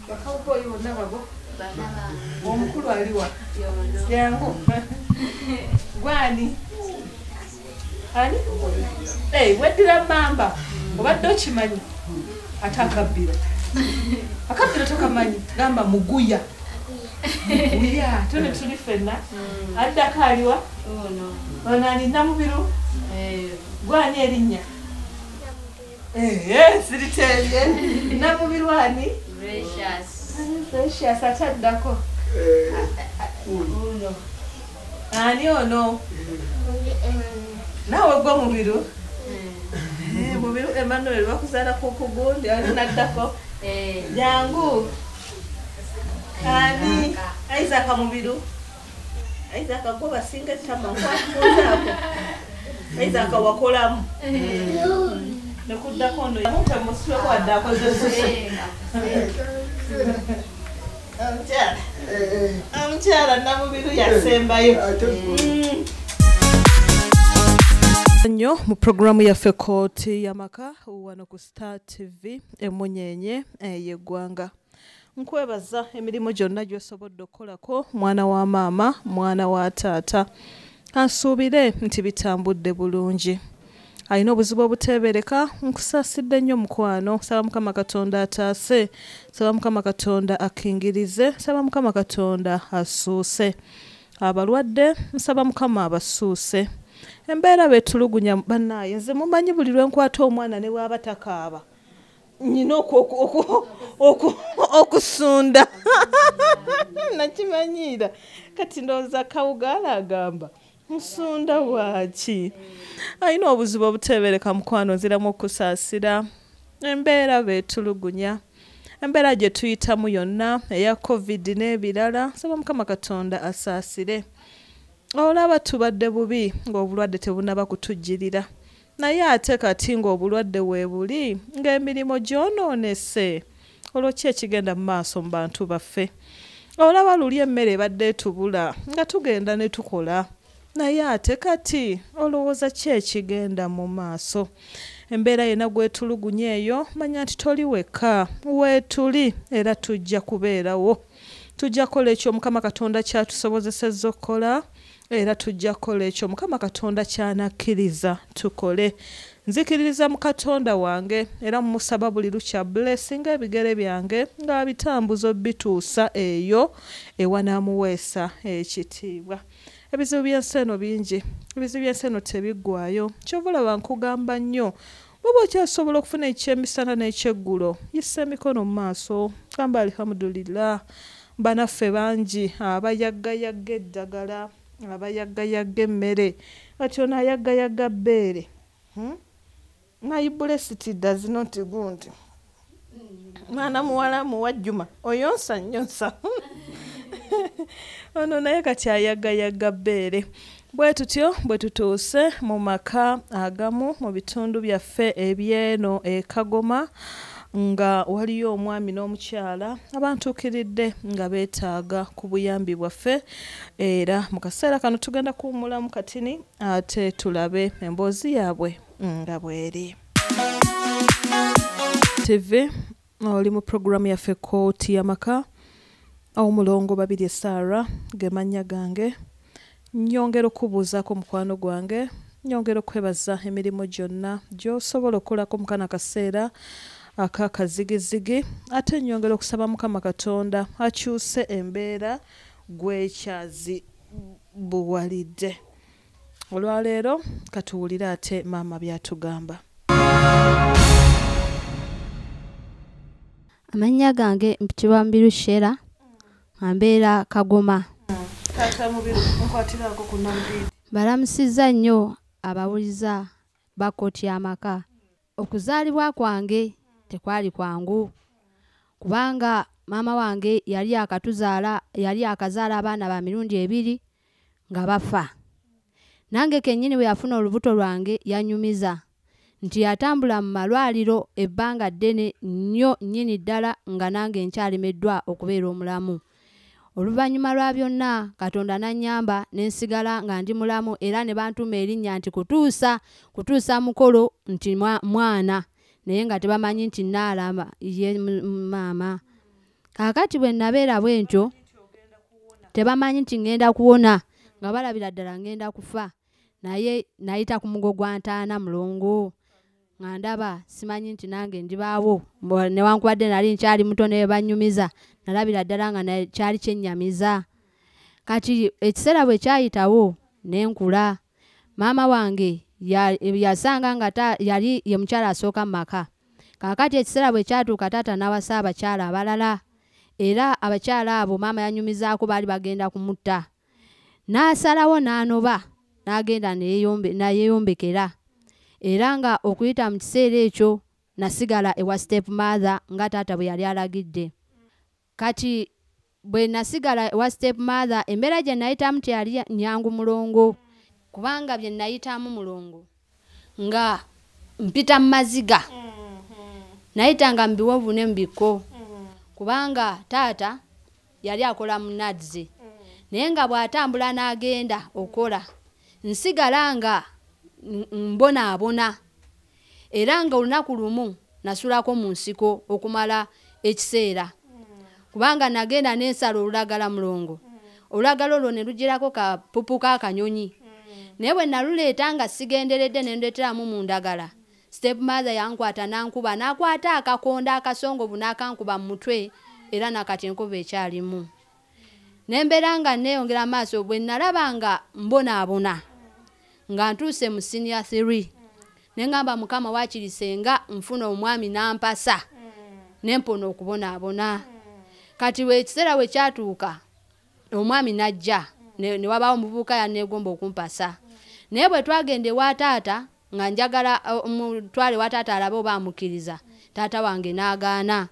Bakawuboyi bonna babo omukulu aliwa jangu gwani ani weddira mamba obadde okimanyi ate akabbiro akabbiro tokamanyi gamba muguya muguya tuli tuli ffenna addako aliwa ono ani Namubiru gwani erinnya siriterye Namubiru ani Precious ate addako ono ani ono naawe gwe Mubiru Mubiru Emmanuel bakuzaala ku kugundi ani naddako jangu ani Isaac Mubiru Isaac gwe basinga ettama nkwakuzaako Isaac wakolamu nekuddako ono mumpe musweko wadde akoze susu omukyala Namubiru yasembayo nnyo mu programu yaffe Kooti y'Amaka wano ku Star TV emunyenye y'eggwanga. Nkwebaza emirimu gyonna gy'osobodde okukolako mwana wa maama mwana wa taata. Ansuubire nti bitambudde bulungi. Alina obuzibu obuteebereka nkusaasidde nnyo mukwano. Saba Mukama Katonda ataase, saba Mukama Katonda akingirize, saba Mukama Katonda asuuse. Abalwadde nsaba Mukama abasuuse. Embeera beetulugunya bannaaye nze mumanyi buli lwe nkwata omwana ne bw'aba takaaba nnina okusunda nakimanyiira kati ndowooza Kawugaala agamba nsunda bwaki alina obuzibu obuteebereka mukwano nziramu okusaasira. Embeera beetulugunya embeera gye tuyitamu yonna eya COVID n'ebirala nsaba Mukama Katonda asaasire. Olaba tubadde bubi ng'obulwadde tebunnaba kutujjirira naye ate kati ng'obulwadde weebuli ng'emirimu gyonoonese olwo ki ekigenda mu maaso mu bantu baffe. Olaba luli emmere ebadde etubula nga tugenda ne tukola naye ate kati olowooza ki ekigenda mu maaso. Embeera yenna gwetulugunya eyo manya nti toli wekka weetuli era tujja kubeerawo. Tujja kukola ekyo Mukama Katonda kyatusobozesezza okukola era tujja kukola ekyo Mukama Katonda kyanakkiriza tukole. Nzikiririza mu Katonda wange era mmusaba buli lukya blessing ebigere byange ng'abitambuza obituusa eyo ewanaamuweesa ekitiibwa. Ebizibu by'ensi eno bingi, ebizibu by'ensi eno tebiggwaayo. Kyova olaba nkugamba nnyo bw'oba okyasobola okufuna ekyemisana n'ekyeggulo yisa emikono mu maaso gamba alhamdulillah. Banaffe bangi abayaggayagga eddagala abayaggayagga emmere kati ono ayaggayagga bbeere my blessed does not gundi mwana muwala muwajjuma oyonsa nnyonsa ono naye kati ayaggayagga bbeere. Bwe tutyo bwe tutuuse mu maka agamu mu bitundu byaffe eby'eno e Kagoma nga waliyo omwami n'omukyala abantuukiridde nga beetaaga ku buyambi bwaffe era mu kaseera kano tugenda kuwummulamu katini ate tulabe emboozi yaabwe nga bw'eri. TV oli mu programu yaffe Kooti y'Amaka omulongo Babirye Sarah ge mannya gange. Nyongera okubuuzaako mukwano gwange, nyongera okwebaza emirimu gyonna gy'osobola okukolako mu kano akaseera ak'akazigizigi ate nyongera okusaba Mukama Katonda akyuse embeera gwekyazibuwalidde. Olwaleero katuwulire ate maama by'atugamba. Amannya gange mpitibwa Mubiru Shera nga mbeera Kagoma. Taata Mubiru nkwatirako ku Namubiru. Balamusizza nnyo abawuliza ba Kooti y'Amaka. Okuzaalibwa kwange tekwali kwangu kubanga maama wange yali akatuzaala yali akazaala abaana ba mirundi ebiri nga bafa. Nange kennyini bwe yafuna olubuto lwange yanyumiza nti yatambula mu malwaliro ebbanga ddene nnyo nnyini ddala nga nange nkyalemeddwa okubeera omulamu. Oluvannyuma lwa byonna Katonda n'annyamba ne nsigala nga ndi mulamu era ne bantuuma erinnya nti kutuusa mukolo nti mwana. Naye nga tebamanyi nti naalama ye maama. Kaakati bwe nabeera bwe ntyo tebamanyi nti ŋŋenda kuwona, nga balabira ddala ŋŋenda kufa. Naye nayita ku mugo gwa ntaana mulongo, nga ndaba simanyi nti nange ndibaawo, newankubadde nali nkyali muto ne bannyumiza, nalabira ddala nga kyali kyennyamiza. Kati ekiseera bwe kyayitawo ne nkula, maama wange yasanga nga yali ye mukyala asooka mu maka. Kaakati ekiseera bwe kyatuuka taata n'awasa abakyala abalala, era abakyala abo maama yanyumizaako baali bagenda kumutta. N'asalawo n'anoba n'agenda neyeyombekera. Era nga okuyita mu kiseera ekyo nasigala ewa step mother nga taata bwe yali alagidde. Kati bwe nasigala ewa step mother, embeera gye nayitamu teyali nnyangu mulongo, kubanga bye nayitamu mulongo nga mpita mu maziga, nayitanga mu biwonvu ne mu bikko, kubanga taata yali akola mu NAADS, naye nga bw'atambula n'agenda okola nsigala nga mbonaabona. Era nga olunaku lumu nasulako mu nsiko okumala ekiseera, kubanga nagenda n'ensala olulagala mulongo, olulagala olwo ne lugirako kapupu k'akanyonyi. Naye bwe naluleeta nga sigenderedde ne ndeeteramu mu ndagala, step mother yankwata n'ankuba, n'akwata akakonda akasongovu n'akankuba mu mutwe, era nakati enkovu ekyalimu. Ne mbeera nga neeyongera maaso. Bwe nalaba nga mbonaabona nga ntuuse mu senior 3, ne ŋŋamba Mukama waakiri senga nfuna omwami n'ampasa ne mpona okubonaabona. Kati ekiseera bwe kyatuuka omwami n'ajja, ne wabaawo omuvubuka yanneegomba okumpasa. Naye bwe twagenda ewa taata nga njagala omutwale wa taata alabe oba amukkiriza, taata wange n'agaana.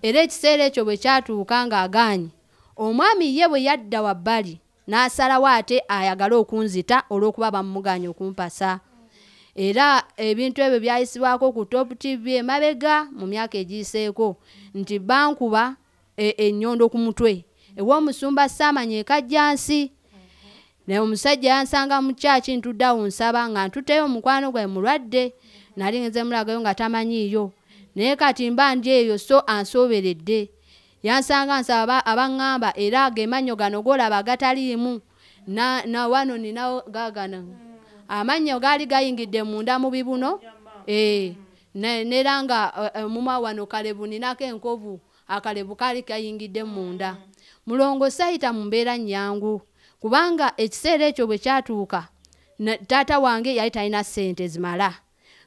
Era ekiseera ekyo bwe kyatuuka ng'agaanye, omwami ye bwe yadda wabbali n'asalawo ate ayagale okunzita olw'okuba bamugaanye okumpasa. Era ebintu ebyo byayisibwako ku Top TV emabega mu myaka egiyiseeko nti bankuba ennyondo ku mutwe ew'omusumba Saamanya e Kajjansi. Naye omusajja yansanga mu kyaki ntuddeawo nsaba nga ntutteyo omukwano gwe mulwadde, nali ngenze mulagayo nga tamanyiiyo, naye kati mba ndi eyo so ansooberedde. Yansanga nsaba abaŋŋamba, era ge mannyo gano g'olaba agataliimu na wano ninawo gaagano amannyo gaali gayingidde munda mu bibuno, neera nga omumwa wano kalevu ninako enkovu, akalevu kaali kayingidde munda. Mulongo sayita mu mbeera nnyangu, kubanga ekiseera ekyo bwe kyatuuka taata wange yali talina ssente zimala,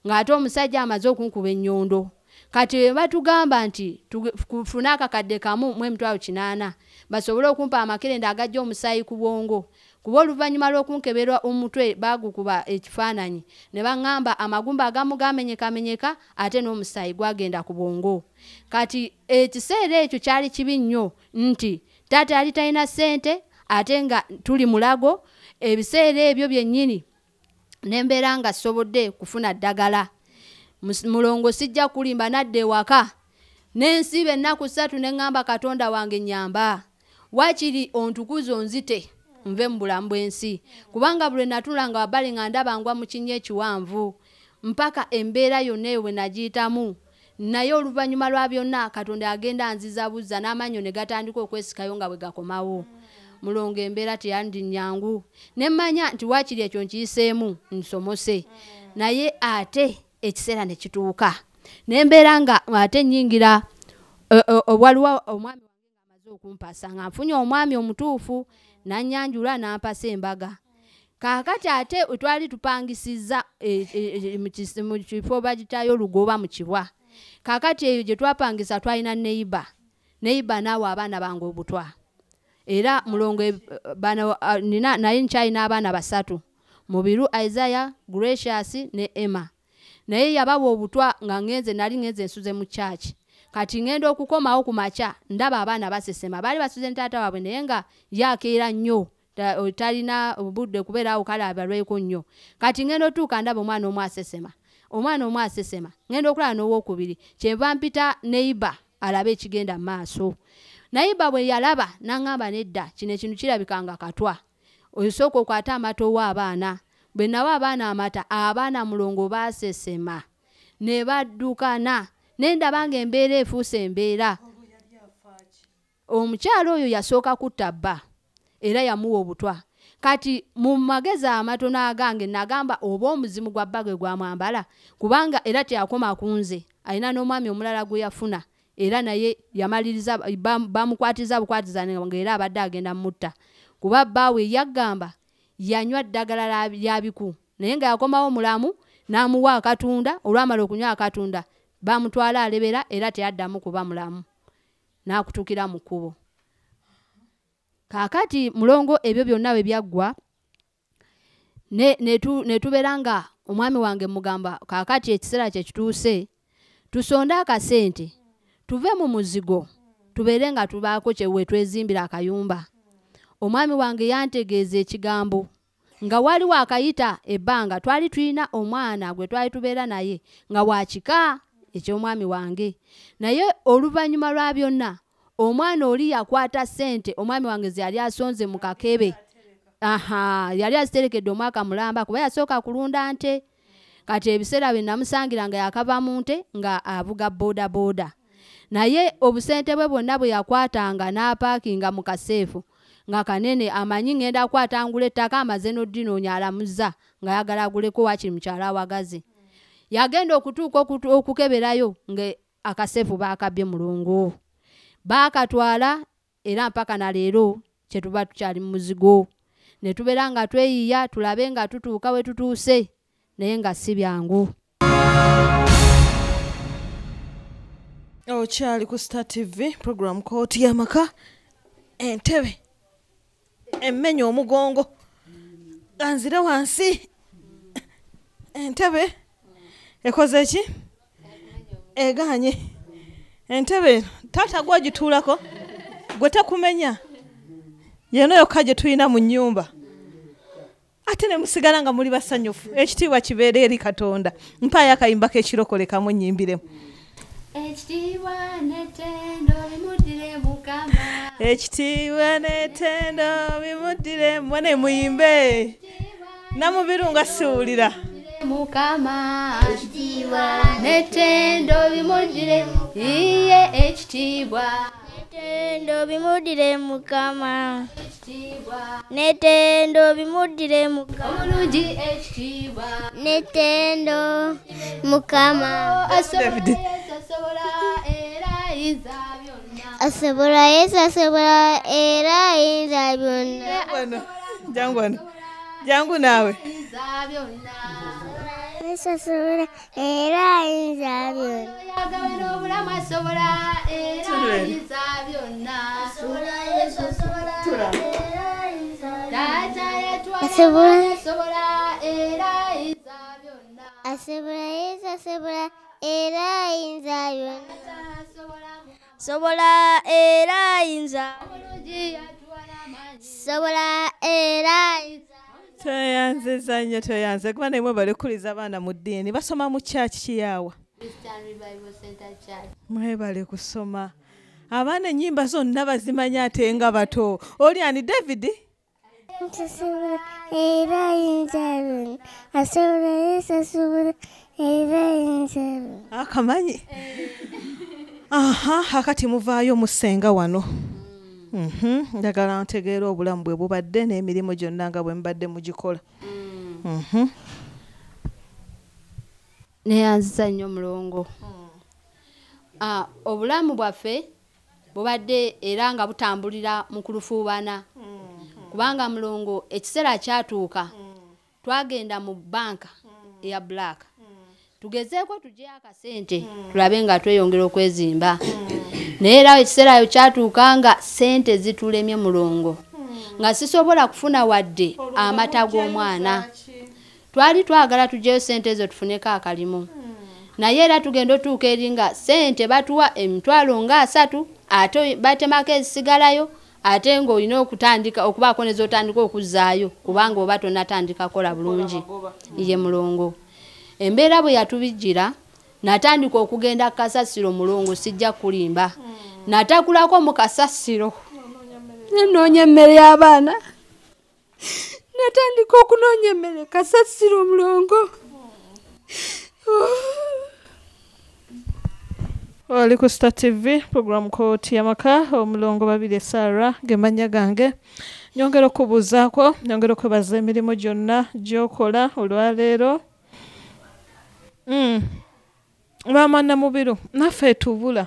ng'ate omusajja amaze okunkuba ennyondo. Kati batugamba nti tufune akakadde kamu mu 800,000 basobole okumpa amakerenda agajja omusaayi ku bwongo, kuba oluvannyuma lw'okunkeberwa omutwe baagukuba ekifaananyi ne baŋŋamba amagumba agamu gamenyekamenyeka ate n'omusaayi gwagenda ku bwongo. Kati ekiseera ekyo kyali kibi nnyo nti taata yali talina ssente ate nga tuli mulago. Ebiseera ebyo byennyini ne mbeera nga sobodde kufuna ddagala. Mulongo sijja kulimba, nadda ewaka ne nsiiba ennaku 3 ne ŋŋamba Katonda wange nnyamba, waakiri ontukuze onzite nve mu bulamu bw'ensi, kubanga buli natulanga wabbali nga ndaba ngwa mu kinnya ekiwanvu mpaka embeera yonna eyo bwe nagiyitamu. Naye oluvannyuma lwa byonna Katonda agenda anziza buzza n'amannyo ne gatandika okwesikayo nga bwe gakomawo. Mulongo embeera teyandi nnyangu, ne mmanya nti waakiri ekyo nkiyiseemu nsomose. Naye ate ekiseera ne kituuka ne mbeera nga ate nnyingira, waliwo omwami wange ng'amaze okumpasa, nga nfunye omwami omutuufu n'annyanjula n'ampasa embaga. Kaakati ate twali tupangisizza mu kifo bagitayo Lugoba mu Kibwa. Kaakati eyo gye twapangisa twalina neighbor, neighbor n'awa abaana bange obutwa. Era mulongo bano nina naye nkyalina abaana 3, Mubiru Isaiah, Gracious ne Emma. Naye yabawa obutwa nga ngenze, nali ngenze nsuze mu church. Kati ngenda okukomawo ku makya ndaba abaana basesema, baali basuze ne taata waabwe naye nga yakeera nnyo, talina budde kubeera awo, kale abalweko nnyo. Kati ngenda otuuka ndaba omwana omu asesema, omwana omu asesema, ngenda okulaba n'owookubiri, kyenva mpita neighbor alabe ekigenda mu maaso. Neighbor bwe yalaba n'aŋŋamba nedda, kino ekintu kirabika nga katwa, osooka okwate amata owa abaana. Bwe nawa abaana amata, abaana mulongo baasesema Ne baddukana ne ndaba ng'embeera efuuse embeera. Omukyala oyo yasooka kutta bba era yamuwa obutwa. Kati mu magezi amatono agange nagamba oba omuzimu gwa bba gwe gwamwambala, kubanga era teyakoma ku nze, alina n'omwami omulala gwe yafuna era naye yamaliriza bamukwatiza bukwatiza ng'era abadde agenda mutta, kuba bbaawe yagamba yanywa ddagala lya biku naye nga yakomawo mulamu n'amuwa akatunda. Olwamala okunywa akatunda bamutwala alebera era teyaddamu kuba mulamu n'akutuukira mu kkubo. Kaakati mulongo ebyo byonna bwe byaggwa ne tubeera nga omwami wange mugamba kaakati ekiseera kye kituuse tusonde akasente tuve mu muzigo tubeere nga tubaako we twezimbira akayumba. Omwami wange yantegeeza ekigambo nga waliwo akayita ebbanga twali tulina omwana gwe twali tubeera naye nga wa kika eky'omwami wange, naye oluvannyuma lwa byonna omwana oli yakwata ssente omwami wange ze yali asonze mu kakebe. Aha, yali aziterekedde omwaka mulamba kuba yasooka kulunda nte. Kati ebiseera bye namusangira nga yakava mu nte nga avuga boodabooda, naye obusente bwe bwonna bwe yakwatanga n'apaakinga mu kaseefu nga kanene, amanyi ngenda kukwata ngula ettaka amaze n'oddinoonya alamuzza ng'ayagala aguleko waakiri mukyala awagazi. Yagenda okutuuka okukeberayo nga akaseefu baakabbye mulongo, baakatwala era mpaka na leero kye tuba tukyali mu muzigo. Ne tubeera nga tweyiiya tulabe nga tutuuka we tutuuse naye nga si byangu. Okyali ku Star TV program Kooti y'Amaka. Entebe emmenya omugongo ganzire wansi. Entebe ekoze ki? Eganye. Entebe taata gw'ogituulako gwe takumenya, yeno yokka gye tulina mu nnyumba, ate ne musigala nga muli basanyufu. Ekitiibwa kibeere eri Katonda. Mpaayo akayimba k'ekirokole kamu nnyimbiremu. Ekitiibwa n'ettendo bimuddire Mukama. Ekitiibwa n'ettendo bimuddire. Mwane muyimbe namubiru nga siwulira. Mukama. Ekitiibwa n'ettendo bimuddire, iye ekitiibwa n'ettendo bimuddire Mukama. Ekitiibwa n'ettendo bimuddire Mukama. Omulungi ekitiibwa n'ettendo Mukama. Asobola era ayinza byonna. Asobola Yesu asobola era ayinza byonna. Jangu wano, jangu naawe. Yesu asobola era ayinza byonna. Yagabana obulamu asobola era ayinza byonna. Asobola Yesu asobola era ayinza byonna. Taata yatwala asobola era ayinza byonna. Asobola Yesu asobola era ayinza byonna. Sobola era ayinza. Sobola era ayinza. Tweyanzizza nnyo, tweyanze kuba naye mwebale kukuliza abaana mu ddiini. Basoma mu church kiyaawa? Christian Revival Center Church. Mwebale kusoma. Abaana ennyimba zonna bazimanya ate nga bato. Oli ani David? Asobola era ayinza byonna. Asobola Yesu asobola era ayinza byonna. Akamanyi. Aha, akati muvaayo musenga wano. Njagala ntegeera obulamu bwe bubadde n'emirimu gyonna nga bwe mbadde mugikola. Neyanziza nnyo mulongo. Obulamu bwaffe bubadde era nga butambulira mu kulufuubana. Kubanga mulongo ekiseera kyatuuka twagenda mu banka eya Black. Tugezeeko tugyeyo akasente tulabe nga tweyongera okwezimba. Naye era ekiseera kyatuuka nga ssente zitulemye mulongo, nga sisobola kufuna wadde amata g'omwana. Twali twagala tugyeyo ssente ezo tufuneko akalimu, naye era tugenda otuuka eri nga ssente batuwa emitwalo nga 3 ate batemako ezisigalayo, ate ng'olina okutandika okubaako ne z'otandika okuzzaayo kubanga oba tonnatandika kukola bulungi. Ye mulongo embeera bwe yatubijjira natandika okugenda kasasiro mulongo, sijja kulimba. Natakulako mu kasasiro nenoonya emmere y'abaana, natandika okunoonya emmere kasasiro mulongo. Oli ku Star TV, program Kooti y'Amaka, omulongo Babirye Sarah ge mannya gange. Nyongera okubuuzaako, nyongera okwebaza emirimu gyonna gy'okola olwaleero. Maama Namubiru, naffe etubula.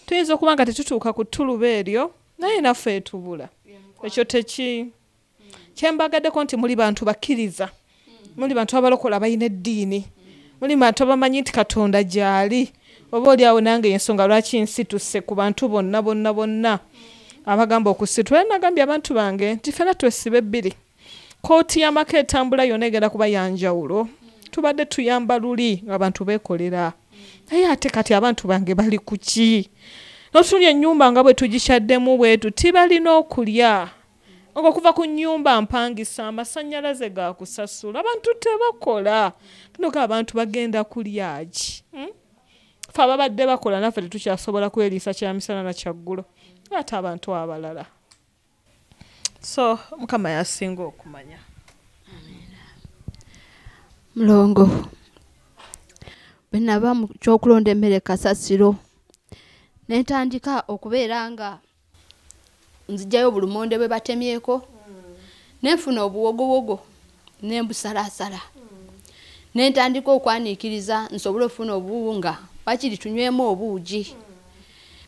Tuyinza okuba nga tetutuuka ku ttuluba eryo, naye naffe etubula. Ekyo teki kyembagaddeko nti muli bantu bakkiriza, muli bantu abalokola abalina eddiini, muli bantu abamanyi nti Katonda gy'ali. Oba oli awo nange ensonga lwaki nsituse ku bantu bonna bonna bonna abagamba okusitula. Nagambye abantu bange nti ffenna twesibe bbiri. Kooti y'Amaka etambula yonna egenda kuba yanjawulo. Tubadde tuyamba luli ng'abantu beekolera, naye ate kati abantu bange bali ku ki? N'otunuulira ennyumba nga bwe tugikyaddemu bwetu, tibalina okulya. Okuva ku nnyumba mpangisa, amasannyalaze ga kusasula, abantu tebakola. Kino abantu bagenda kulya ki? Ffe ababadde bakola naffe tetukyasobola kweriisa kyamisana na kyaggulo, ate abantu abalala. So Mukama yasinga okumanya. Mulongo, bwe nava mu kyokulonda emmere kasasiro, ne ntandika okubeera nga nzigyayo bulumonde bwe batemyeko, ne nfuna obuwogowogo ne mbusalaasala, ne ntandika okwaniikiriza nsobole okufuna obuwunga wakiri tunywemu obuugi.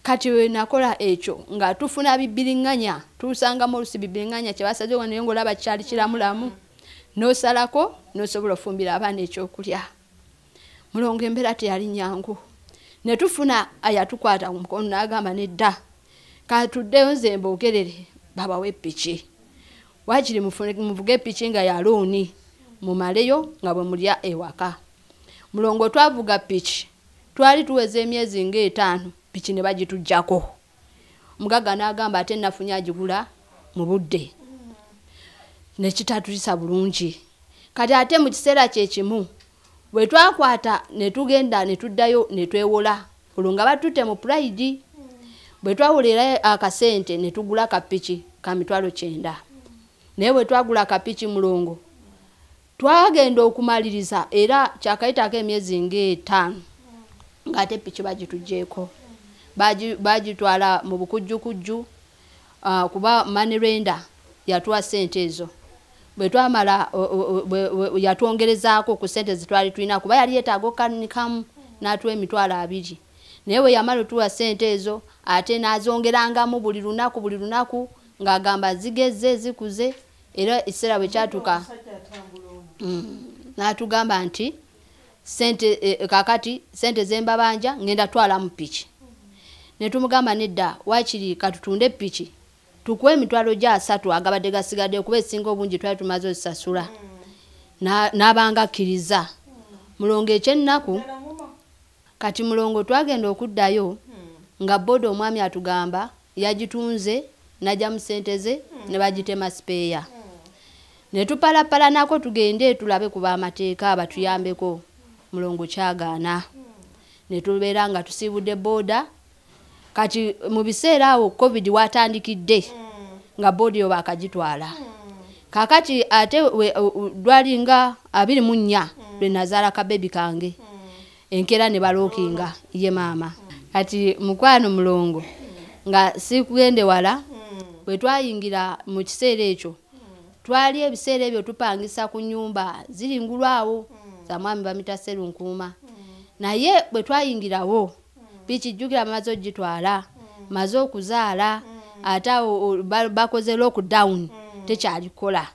Kati we nakola ekyo nga tufuna bibiriŋŋanya, tusangamu olusi bibiriŋŋanya kye basazeewo, naye ng'olaba kyali kiramulamu, n'osalako n'osobola ofumbira abaana ekyokulya. Mulongo, embeera teyali nnyangu. Ne tufuna ayatukwata ku mukono n'agamba nedda, katuddeyo nze mboogerere babawe ppiki, waakiri muvuge ppiki nga ya looni, mumaleyo nga bwe mulya ewaka. Mulongo, twavuga ppiki, twali tuweza emyezi ng'etaano, ppiki ne bagituggyako. Omugagga n'agamba ate nafunye agigula mu budde, ne kitatuyisa bulungi. Kati ate mu kiseera kye kimu bwe twakwata ne tugenda ne tuddayo ne twewola, olwo nga batutte mu Pride. Bwe twawulira akasente ne tugula kapiki ka 900,000. Naye bwe twagula kapiki, mulongo, twagenda okumaliriza era kyakayitako emyezi ng'etaano ng'ate piki bagituggyeko, bagitwala mu bukujjukujju, kuba money lender yatuwa ssente ezo. Bwe twamala yatwongerezaako ku ssente ze twali tulina, kuba yali yeetaaga okkanikamu, n'atuwa 20,000. Naye bwe yamala otuwa ssente ezo, ate n'azongerangamu buli lunaku buli lunaku, ng'agamba zigezze zikuze. Era ekiseera bwe kyatuuka n'atugamba nti sente kakati sente zembabanja ngenda twalamu piki. Ne tumugamba nedda, waakiri katutunde piki tukuwe 30,000 agabadde gasigadde, kuba esinga obungi twali tumaze ozisasula. N'abanga akkiriza. Mulongo, ekyennaku kati, mulongo, twagenda okuddayo nga boda omwami atugamba yagitunze n'aggyamu ssente ze ne bagitema sipeeya. Ne tupalapalanako tugende tulabe ku b'amateeka batuyambeko. Mulongo, kyagaana, ne tubeera nga tusiibudde booda. Kati mu biseera awo COVID watandikidde, nga boda eyo baakagitwala. Kakati ate lwali nga 24 lwe nazaala kabebi kange, enkeera ne balookinga ye maama. Kati mukwano mulongo, nga sikugende wala, bwe twayingira mu kiseera ekyo, twali ebiseera ebyo tupangisa ku nyumba ziri ngulu awo za mwami bamita Serunkuuma. Naye bwe twayingirawo, pikijjukira bamaze ogitwala, maze okuzaala, ate awo bakoze lockdown, tekyali kukola.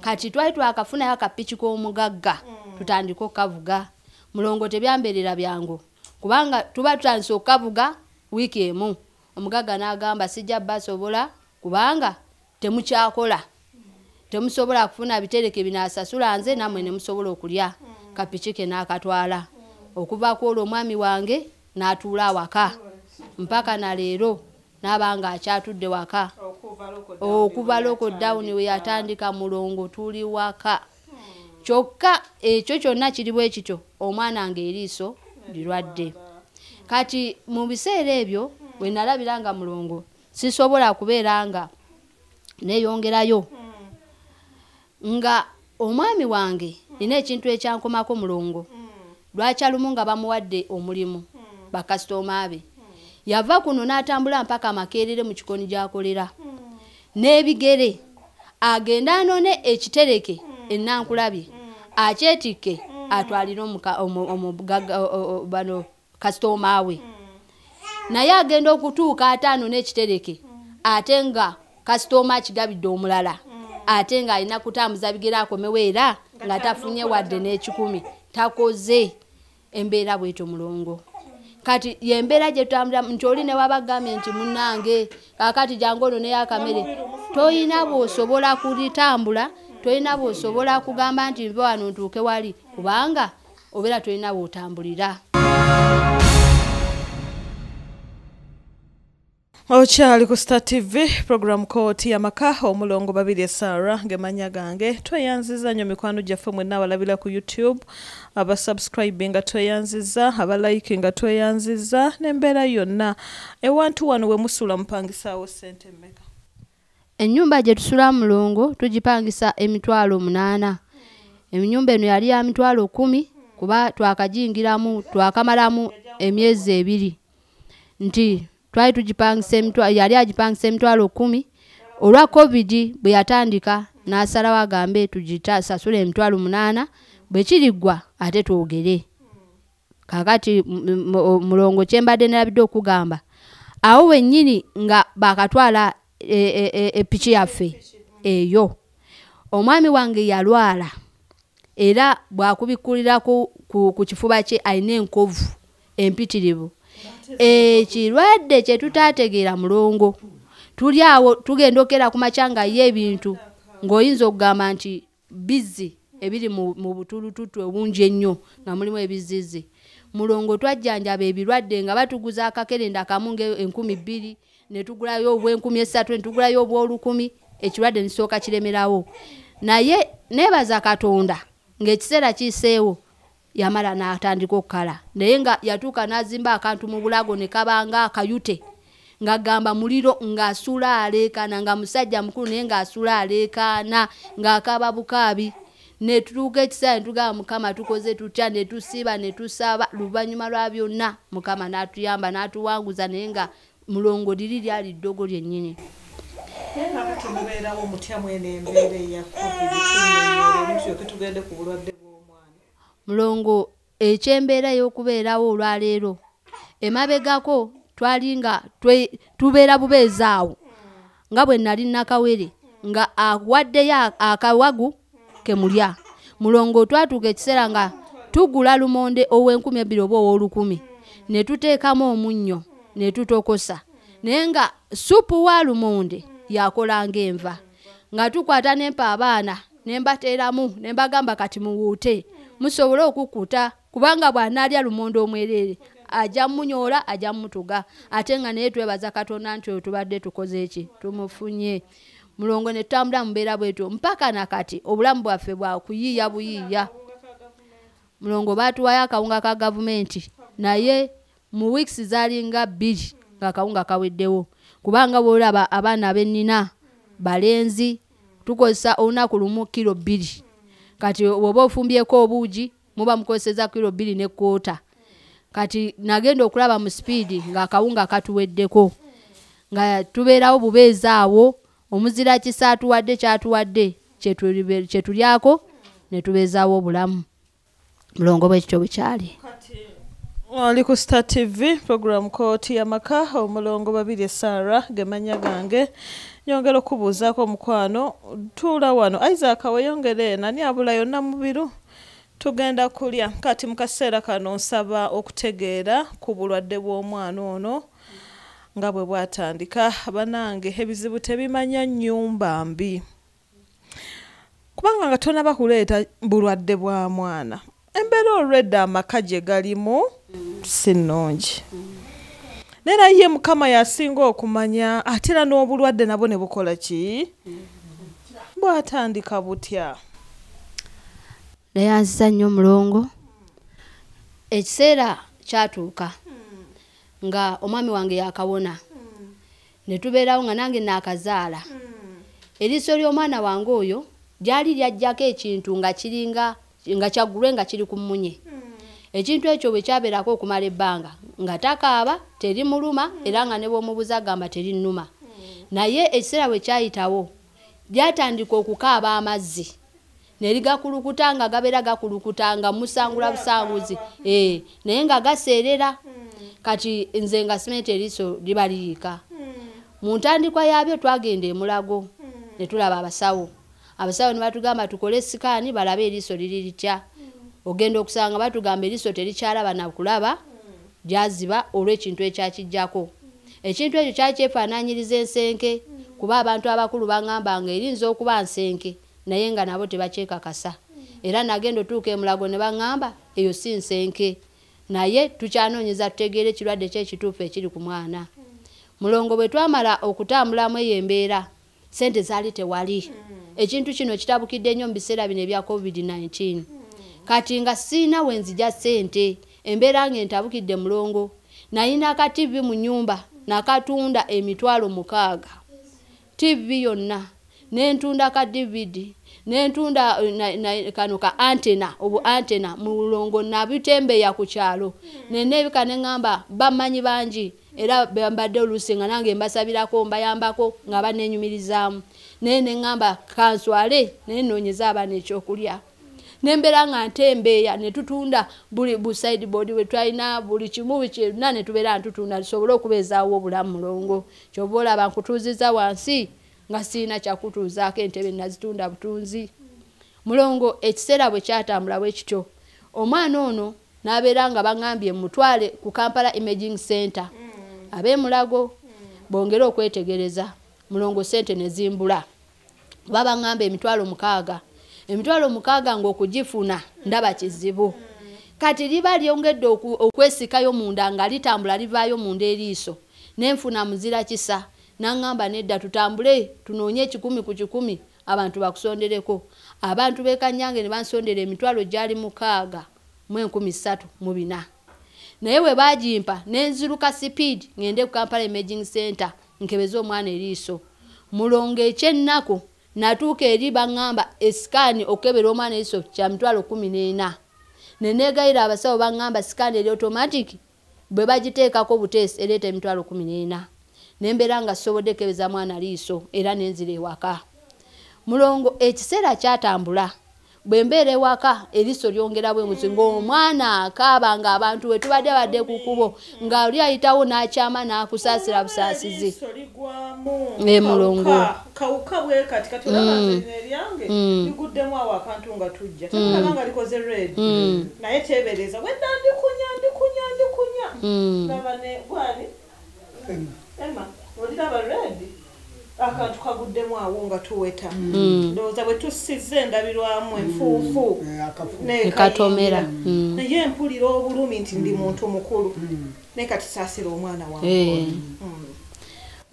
Kati twali twakafunayo akapiki k'omugagga tutandike okukavuga. Mulongo, tebyambeerera byangu, kubanga tuba tutandise okukavuga wiiki emu, omugagga n'agamba sijja basobola kubanga temukyakola, temusobola kufuna bitereke binaasasula nze nammwe ne musobola okulya. Kapiki ke n'akatwala. Okuva ku olwo omwami wange n'atuula awaka mpaka na leero, n'aba nga akyatudde waka okuva lockdown we yatandika. Mulongo, tuli waka. Kyokka ekyo kyonna kiri bwe kityo, omwana nga eriiso lirwadde. Kati mu biseera ebyo we nalabira nga, mulongo, sisobola kubeera nga neeyongerayo nga omwami wange. Nina ekintu ekyankomako, mulongo. Lwakyalumu nga bamuwadde omulimu bakasitoma be. Yava kuno n'atambula mpaka Makerere mu kikoni gy'akolera n'ebigere, agenda anone ekitereke ennankulabye akyetikke atwalire bano kasitoma we. Naye agenda okutuuka ate anone ekitereke ate nga kasitoma akigabidde omulala, ate ng'alina kutambuza bigere akomewo era nga tafunye wadde n'ekikumi. Takoze embeera bwetyo Mulongo. Kati yembeera gye tutambula nti oli ne wabagambye nti munnange kaakati jangu ono neyakamere, toyina bw'osobola kulitambula, toyina bw'osobola kugamba nti nve wano ntuuke wali, kubanga obeera tolina bw'otambulira. Okyali ku Star TV, program Kooti y'Amaka, Omulongo Babirye Sarah ngemanya gange. Tweyanziza nnyo mikwano gyaffe mwenna abalabira ku YouTube, abasubscribinga tweyanziza, abalikinga tweyanziza, n'embeera yonna. Ewantu wano we musula mupangisaawo ssente mmeka? Ennyumba gye tusula Mulongo tugipangisa 800,000. Ennyumba eno yali ya 10,000 kuba twakagiyingiramu twakamalamu emyezi 2. Nti twali tugipangisa yali agipangisa 10,000. Olwa COVID bwe yatandika n'asalawo agambe tugisasule 800,000, bwe kiriggwa ate twogere. Kaakati Mulongo kye mbadde nalabidde okugamba awo wennyini nga bakatwala epiki yaffe eyo, omwami wange yalwala era bw'akubikkulira ku kifuba kye alina enkovu empitirivu. Ekirwadde kye tutaategeera Mulongo, tuli awo tugenda okera ku makya nga ye ebintu ng'oyinza okugamba nti bizzi ebiri mu butulututu obungi ennyo nga mulimu ebizizi. Mulongo twajjanjaba ebirwadde nga batuguza akakerenda kamu nga 2,000, ne tugulayo obw'3,000, ne tugulayo obw'1,000, ekirwadde ne kisooka kiremerawo. Naye neebaza Katonda ng'ekiseera kiyiseewo yamala n'atandika okukala, naye nga yatuuka n'azimba akantu mu bulago ne kabanga akayute, ng'agamba muliro, ng'asula aleekaana, nga musajja mukulu naye ng'asula aleekaana, ng'akaaba bukaabi. Ne tutuuka ekiseera ne tugamba Mukama tukoze tutya, ne tusiiba ne tusaba. Luvannyuma lwa byonna Mukama n'atuyamba n'atuwanguza, naye nga Mulongo liri lyali ddogo lyennyini. Naye kakati mubeerawo mutya mwene embeera eya COVID? Tunnyonnyole tugende ku bulwadde bw'omwana. Mulongo ekyembeera ey'okubeerawo olwaleero, emabegako twali nga tubeera bubeezi awo nga bwe nali nakawere nga awaddeyo akawagu kemulya. Mulongo twatuuka ekiseera nga tugula lumonde ow'2,000 oba ow'1,000 ne tuteekamu omunnyo ne tutokosa, naye nga supu wa lumonde yakola ng'enva, nga tukwata nempa abaana ne mbateeramu ne mbagamba kati muwuute musobole okukkuta, kubanga bw'anaalya lumonde omwereere ajja munyoola, ajja mutuga. Ate nga naye twebaza Katonda nti oyo tubadde tukoze eki tumufunye. Mulongo ne tutambula mu mbeera bwetyo mpaka nakati obulamu bwaffe bwa kuyiiya buyiiya. Mulongo baatuwayo akawunga ka gavumenti, naye mu weeks zaalinga 2 ng'akawunga kaweddewo, kubanga bw'olaba abaana bennina balenzi tukozesa olunaku lumu kilo 2. Kati bw'oba ofumbyeko obuugi muba mukozeseza kilo 2.25. Kati nagenda okulaba mu sipiidi ng'akawunga katuweddeko, nga tubeerawo bubeezi awo, omuzira kisa atuwadde kyatuwadde kye tulyako ne tubeezaawo obulamu. Mulongo bwe kityo bwe kyali. Oli ku Star TV, program Kooti y'Amaka, Omulongo Babirye Sarah gemanya gange. Nyongera okubuuzaako omukwano, tuula wano Isaac weeyongere, nani abulayo Namubiru, tugenda kulya. Kati mu kaseera kano nsaba okutegeera ku bulwadde bw'omwana ono nga bwe bwatandika. Bannange ebizibu tebimanya nnyumba mbi, kubanga nga tonaba kuleeta bulwadde bwa mwana, embeera olwedde amaka gye galimu si nnungi. Naye era ye Mukama yasinga okumanya, ate era n'obulwadde nabwo ne bukola ki? Bwatandika butya? Neyanziza nnyo Mulongo. Ekiseera kyatuuka nga omwami wange yakawona, ne tubeerawo nga nange naakazaala. Eriiso ly'omwana wange oyo lyali lyajjako ekintu nga kiringa nga kyaggulwe nga kiri ku mmunye. Ekintu ekyo bwe kyabeerako okumala ebbanga nga takaaba, terimuluma, era nga ne bw'omubuuza agamba terinnuma. Naye ekiseera bwe kyayitawo lyatandika okukaaba amazzi ne ligakulukuta nga gabeera gakulukuta nga musangula busanguzi, naye nga gaseerera. Kati nze nga simenti eriiso liba liyiika. Mu ntandikwa yaabyo twagenda e Mulago ne tulaba abasawo. Abasawo ne batugamba tukole sikaani balabe eriiso liri litya. Ogenda okusanga batugamba eriiso terikyalaba na kulaba, lyaziba olw'ekintu ekyakijjako. Ekintu ekyo kyali kyefaanaanyiriza ensenke, kuba abantu abakulu baŋŋamba nga erinza okuba nsenke, naye nga nabo tebakyekakasa. Era nagenda otuuka e Mulago ne baŋŋamba eyo si nsenke, naye tukyanoonyeza tutegeere ekirwadde ki ekituufu ekiri ku mwana. Mulongo bwe twamala okutambulamu eyo embeera, ssente zaali tewali. Ekintu kino kitabukidde nnyo mu biseera bino ebya COVID-19. Kati nga sirina we nzija ssente, embeera ng'entabukidde Mulongo. Nalina ka TV mu nnyumba, nakatunda 6,000. TV yonna, ne ntunda ka DVD, ne ntunda kano ka antenna, obu antenna Mulongo nabitembeeya ku kyalo. Neneebika ne ŋŋamba bammanyi bangi, era bambadde oluusi nga nange mbasabirako, mbayambako nga banneenyumirizaamu. Naye ne ŋŋamba kanswale naye nnoonyeze abaana ekyokulya. Ne mbeera nga ntembeeya ne tutunda buli bu sideboard bwe twalina, buli kimu kyonna ne tubeera ntutunda tusobole okubeezaawo obulamu Mulongo. Ky'ova olaba nkutuuzizza wansi nga sirina kyakutuuzaako, entebe nazitunda butunzi. Mulongo ekiseera bwe kyatambula bwe kityo, omwana ono n'abeera nga baŋŋambye mutwale ku Kampala Imaging Center ab'e Mulago bongere okwetegereza. Mulongo ssente ne zimbula, kuba baŋŋamba 6,000. 6,000 ng'okugifuna ndaba kizibu. Kati liba lyongedde okwesikayo munda nga litambula livaayo munda eriiso. Ne nfuna muzira kisa, n'aŋŋamba nedda tutambule tunoonye 100 ku 100 abantu bakusondereko. Abantu b'e Kanyange ne bansondera 6,304,000. Naye bwe baagimpa ne nziruka sipiidi ŋŋende ku Kampala Imaging Center nkebeze omwana eriiso. Mulongo ekyennaku natuuka eri baŋŋamba esikaani okukebera omwana eriiso kya 14,000. Ne neegayirira abasawo baŋŋamba sikaani eri automatic bwe bagiteekako buteesi ereeta 14,000. Ne mbeera nga sisobodde kukebeza mwana liiso era ne nzira ewaka. Mulongo ekiseera kyatambula, bwe mbeera ewaka eriiso lyongera bwenguzi ng'omwana akaaba ng'abantu we tubadde badde ku kkubo nga oli ayitawo n'akyama n'akusaasira busaasizi. Mulongo. Kawuka bwe kati kati olaba nze eryange liguddemu awo akantu nga tujja. Tetulaba nga likoze red. Naye teebereza bwedda ndikunya ndikunya ndikunya. Laba ne gwani? Emma, oliraba red? Akantu kaguddemu awo nga tuweta. Ndowooza bwe tussizza endabirwamu enfuufu Nekatomera. Naye mpulira obulumi nti ndi muntu mukulu. Naye kati saasira omwana wange.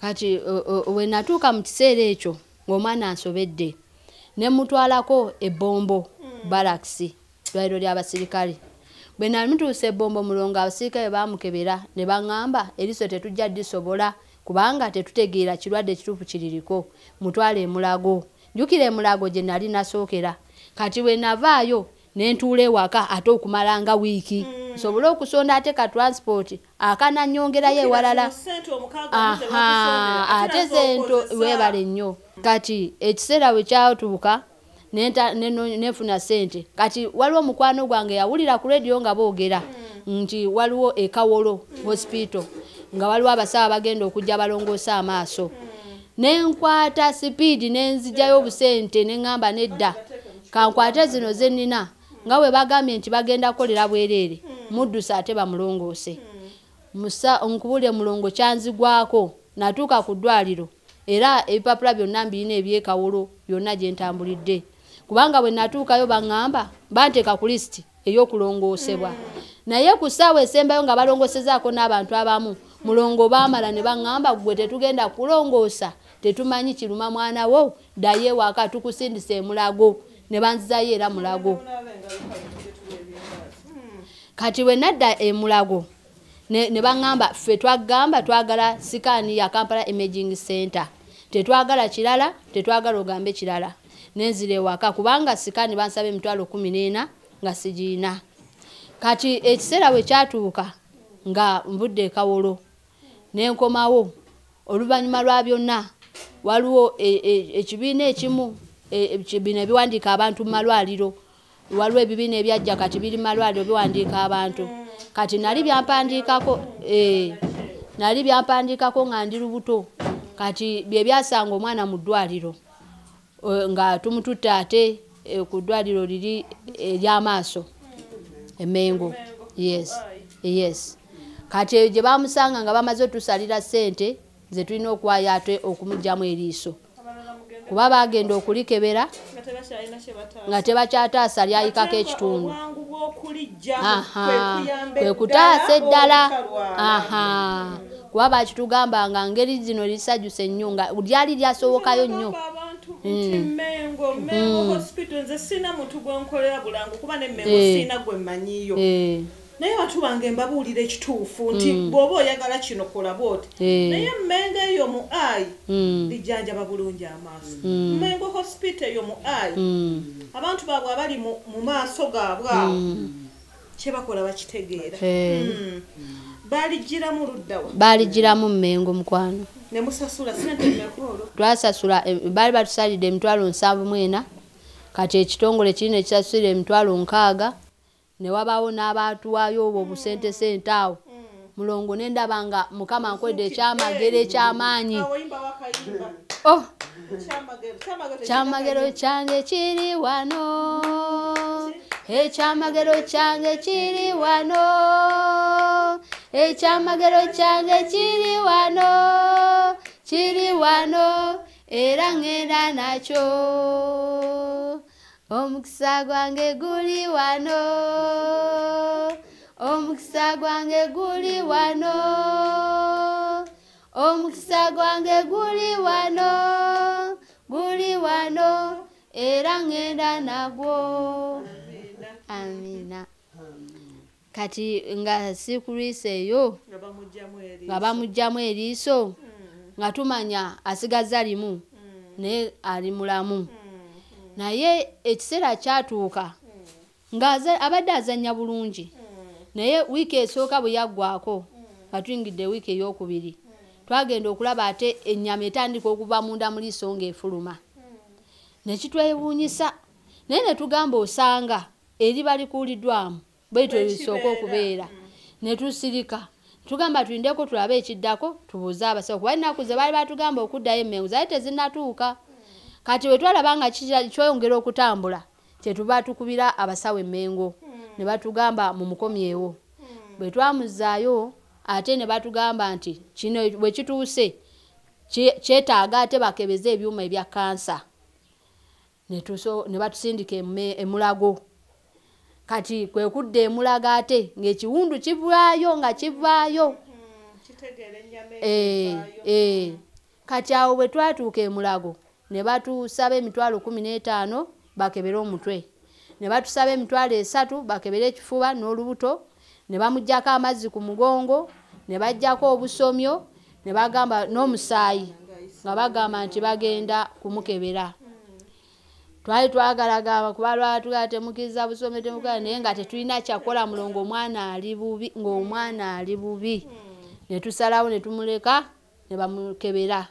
Kati we natuuka mu kiseera ekyo ng'omwana ansobedde, ne mutwalako e Bombo Barracks, ddwaliro ly'abasirikale. Bwe namutuusa e Bombo Mulongo abasirikale baamukebera ne baŋŋamba eriiso tetujja ddisobola kubanga tetutegeera kirwadde kituufu kiririko, mutwale e Mulago. Jjukira e Mulago gye nali nasookera. Kati bwe navaayo ne ntuula ewaka ate okumala nga wiiki nsobole okusonda ate ka transport akanannyongerayo ewalala. Ate zento weebale nnyo. Kati ekiseera bwe kyatuuka nenfuna ssente. Kati waliwo mukwano gwange yawulira ku rediyo nga boogera nti waliwo e Kawolo hospital nga waliwo abasawo abagenda okujja balongoosa amaaso. Ne nkwata sipiidi ne nzigyayo obusente ne ŋŋamba nedda kankwate zino ze nnina nga bwe bagambye nti bagenda kukolera bwereere muddusa ate bamulongoose. Nkubulire Mulongo kyanzigwako natuuka ku ddwaliro era ebipapula byonna mbirina eby'e Kawolo byonna gye ntambulidde. Kubanga bwe natuukayo baŋŋamba banteeka ku lisiti ey'okulongoosebwa. Naye ku ssaawa esembayo nga balongoosezaako n'abantu abamu, Mulongo baamala ne baŋŋamba ggwe tetugenda kulongoosa, tetumanyi kiruma mwana wo, ddayo ewaka tukusindise e Mulago. Ne banzizaayo era Mulago. Kati bwe nadda e Mulago ne baŋŋamba ffe twagamba twagala sikaani ya Kampala Imaging Center, tetwagala kirala, tetwagala ogambe kirala. Ne nzira ewaka kubanga sikaani bansaba 14,000 nga sigiina. Kati ekiseera bwe kyatuuka nga nvudde e Kawolo ne nkomawo, oluvannyuma lwa byonna waliwo ekibiina ekimu, bino ebiwandiika abantu mu malwaliro, waliwo ebibiina ebyajja kati biri mu malwaliro biwandiika abantu. Kati nali byampandiikako nga ndi lubuto. Kati bye byasanga omwana mu ddwaliro nga tumututte ate ku ddwaliro liri ery'amaaso e Mengo. Yes, yes. Kati gye bamusanga nga bamaze otusalira ssente ze tulina okuwaayo ate okumuggyamu eriiso, kuba bagenda okulikebera nga tebakyataasa lyayikako ekitundu. Kwe kutaasa eddala. Kuba bakitugamba nga ngeri zino lisajjuse nnyo, nga lyali lyasowokayo nnyo. Nti Mengo Hospital nze sina muntu gwe nkolera bulango kuba ne Mengo sina gwe mmanyiyo. Naye bantu bange mbabuulira ekituufu nti bw'oba oyagala kino kola bw'oti. Naye Mengo eyo mu eye lijjanjaba bulungi amaaso. Mengo Hospital eyo mu eye abantu baabwe abali mu maaso gaabwe awo kye bakola bakitegeera. Baligiramu luddawa? Baligiramu Mengo mukwano. Ne musasula ssente mmeka olwo? Twasasula, baali batusalidde emitwalo 74, kati ekitongole kiri ne kisasulira emitwalo 60, ne wabaawo n'abaatuwaayo obwo obusente sente awo. Mulongo ne ndaba nga Mukama ankoledde ekyamagero eky'amaanyi. Oh! Kyamagero kyange kiri wano, ekyamagero kyange kiri wano, ekyamagero kyange kiri wano, kiri wano, era ŋŋenda nakyo. Omukisa gwange guli wano, omukisa gwange guli wano, omukisa gwange guli wano, guli wano, era ŋŋenda nagwo. Amina. Kati nga sikulwisa eyo nga bamuggyamu eriiso, nga tumanya asigazza limu naye ali mulamu. Naye ekiseera kyatuuka nga abadde azannya bulungi, naye wiiki esooka bwe yaggwako nga tuyingidde wiiki ey'okubiri, twagenda okulaba ate ennyama etandika okuva munda mu liiso ng'efuluma. Ne kitwewuunyisa, naye ne tugamba osanga eriba likuuliddwamu bwetyo lisooka okubeera. Ne tusirika, tugamba tulindeko tulabe ekiddako tubuuze abasawo, kuba ennaku ze baali batugamba okuddayo e Mengo zaali tezinnatuuka. Kati bwe twalaba nga kyeyongera okutambula, kyetuva tukubira abasawo e Mengo ne batugamba mumukomyewo. Bwe twamuzaayo ate ne batugamba nti kino bwe kituuse kyetaaga ate bakebeze ebyuma ebya kansa. Ne batusindika e Mulago. Kati kwe kudda e Mulago ate ng'ekiwundu kivaayo nga kivaayo. Kati awo bwe twatuuka e Mulago ne batusaba emitwalo 15 bakebere omutwe, ne batusaba emitwalo 3 bakebere ekifuba n'olubuto, ne bamuggyako amazzi ku mugongo, ne baggyako obusomyo, ne bagamba n'omusaayi nga bagamba nti bagenda kumukebera. Twali twagalagamba kuba lwatugala temukkiriza busomyo temukala, naye nga tetulina kyakola mulongo omwana ali bubi, ng'omwana ali bubi. Ne tusalawo ne tumuleka ne bamukebera.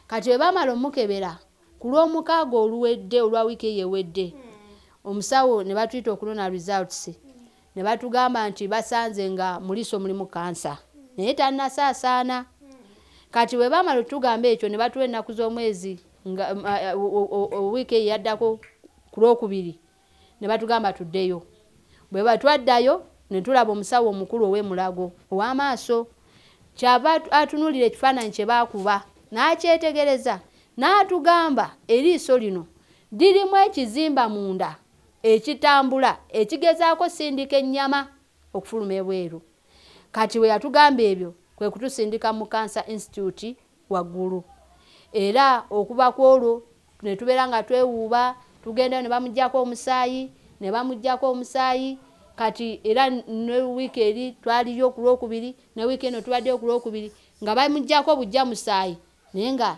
Kati bwe bamala omukebera ku lw'omukaaga oluwedde, olwa wiiki eyo ewedde, omusawo ne batuyita okunona results, ne batugamba nti basanze nga mu liiso mulimu kansa naye tannasaasaana. Kati bwe bamala otugamba ekyo ne batuwa ennaku z'omwezi nga wiiki eyo yaddako ku lwokubiri, ne batugamba tuddeyo. Bwe batwaddayo ne tulaba omusawo omukulu ow'e Mulago ow'amaaso, kyava atunuulira ekifaananyi kye baakuba n'akyetegereza n'atugamba eriiso lino lirimu ekizimba munda ekitambula ekigezaako sindika ennyama okufuluma ebweru. Kati we yatugamba ebyo kwe kutusindika mu Cancer Institute waggulu. Era okuva ku olwo ne tubeera nga twewuuba, tugendayo ne bamuggyako omusaayi, ne bamuggyako omusaayi. Kati era ne wiiki eri twaliyo ku lwokubiri, ne wiiki eno tubaddeyo ku lwokubiri nga bamuggyako bujja musaayi, naye nga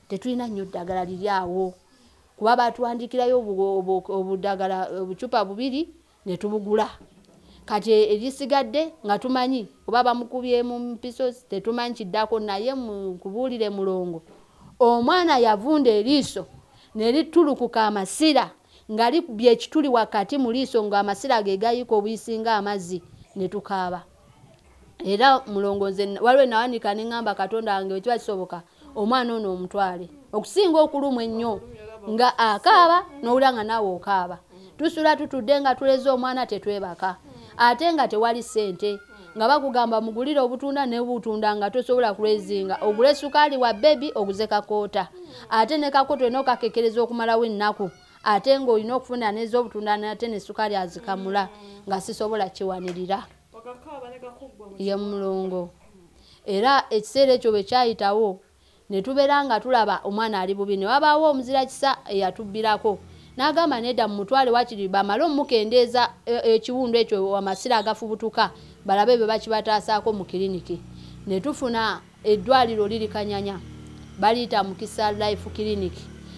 tetulina nnyo ddagala liri awo, kuba batuwandiikirayo obuddagala obucupa 2 ne tubugula. Kati erisigadde nga tumanyi oba bamukubye mu mpiso tetumanyi kiddako, naye nkubuulire mulongo, omwana yavunda eriiso ne litulukuka amasira nga likubye ekituli wakati mu liiso, ng'amasira ge gayiika obuyisinga amazzi, ne tukaaba. Era mulongo nze waliwo nawanika ne ŋŋamba Katonda wange bwe kiba kisoboka omwana ono omutwale, okusinga okulumwa ennyo nga akaaba n'owulira nga naawe okaaba. Tusula tutudde nga tuleze omwana tetwebaka, ate nga tewali ssente, nga bakugamba mugulire obutunda ne butunda nga tosobola kulezinga, ogule sukaali wa bebi oguze kakoota, ate ne kakoota olina okakekereza okumalawo ennaku, ate ng'olina okufuna n'ez'obutunda ate ne sukaali azikamula, nga sisobola kiwanirira. Ye mulongo. Era ekiseera ekyo bwe kyayitawo ne tubeera nga tulaba omwana ali bubi, ne wabaawo omuzira kisa eyatubbirako n'agamba nedda mumutwale wakiri bamale omukendeeza ekiwundu ekyo amasira agafubutuka balabe bwe bakibataasaako mu kiriniki. Ne tufuna eddwaliro liri Kanyanya, baliyita Mukisa Life Clinic,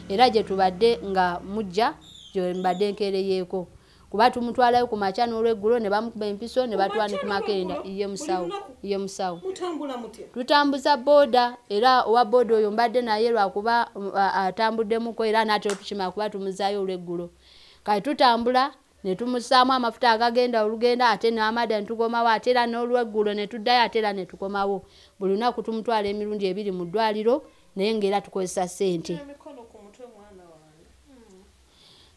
era gye tubadde nga mujja gye mbadde nkeereyeeko, kuba tumutwalayo ku makya n'olweggulo ne bamukuba empiso ne batwala ne ku makenda. Ye musawo, ye musawo. Tutambuza booda, era owa booda oyo mbadde naye lwakuba atambuddemuko era n'atera otukima kuba tumuzaayo olweggulo. Kati tutambula ne tumussaamu amafuta agagenda olugenda, ate n'amadda ne tukomawo, ate era n'olweggulo ne tuddayo, ate era ne tukomawo. Buli lunaku tumutwala emirundi ebiri mu ddwaliro, naye ng'era tukozesa ssente.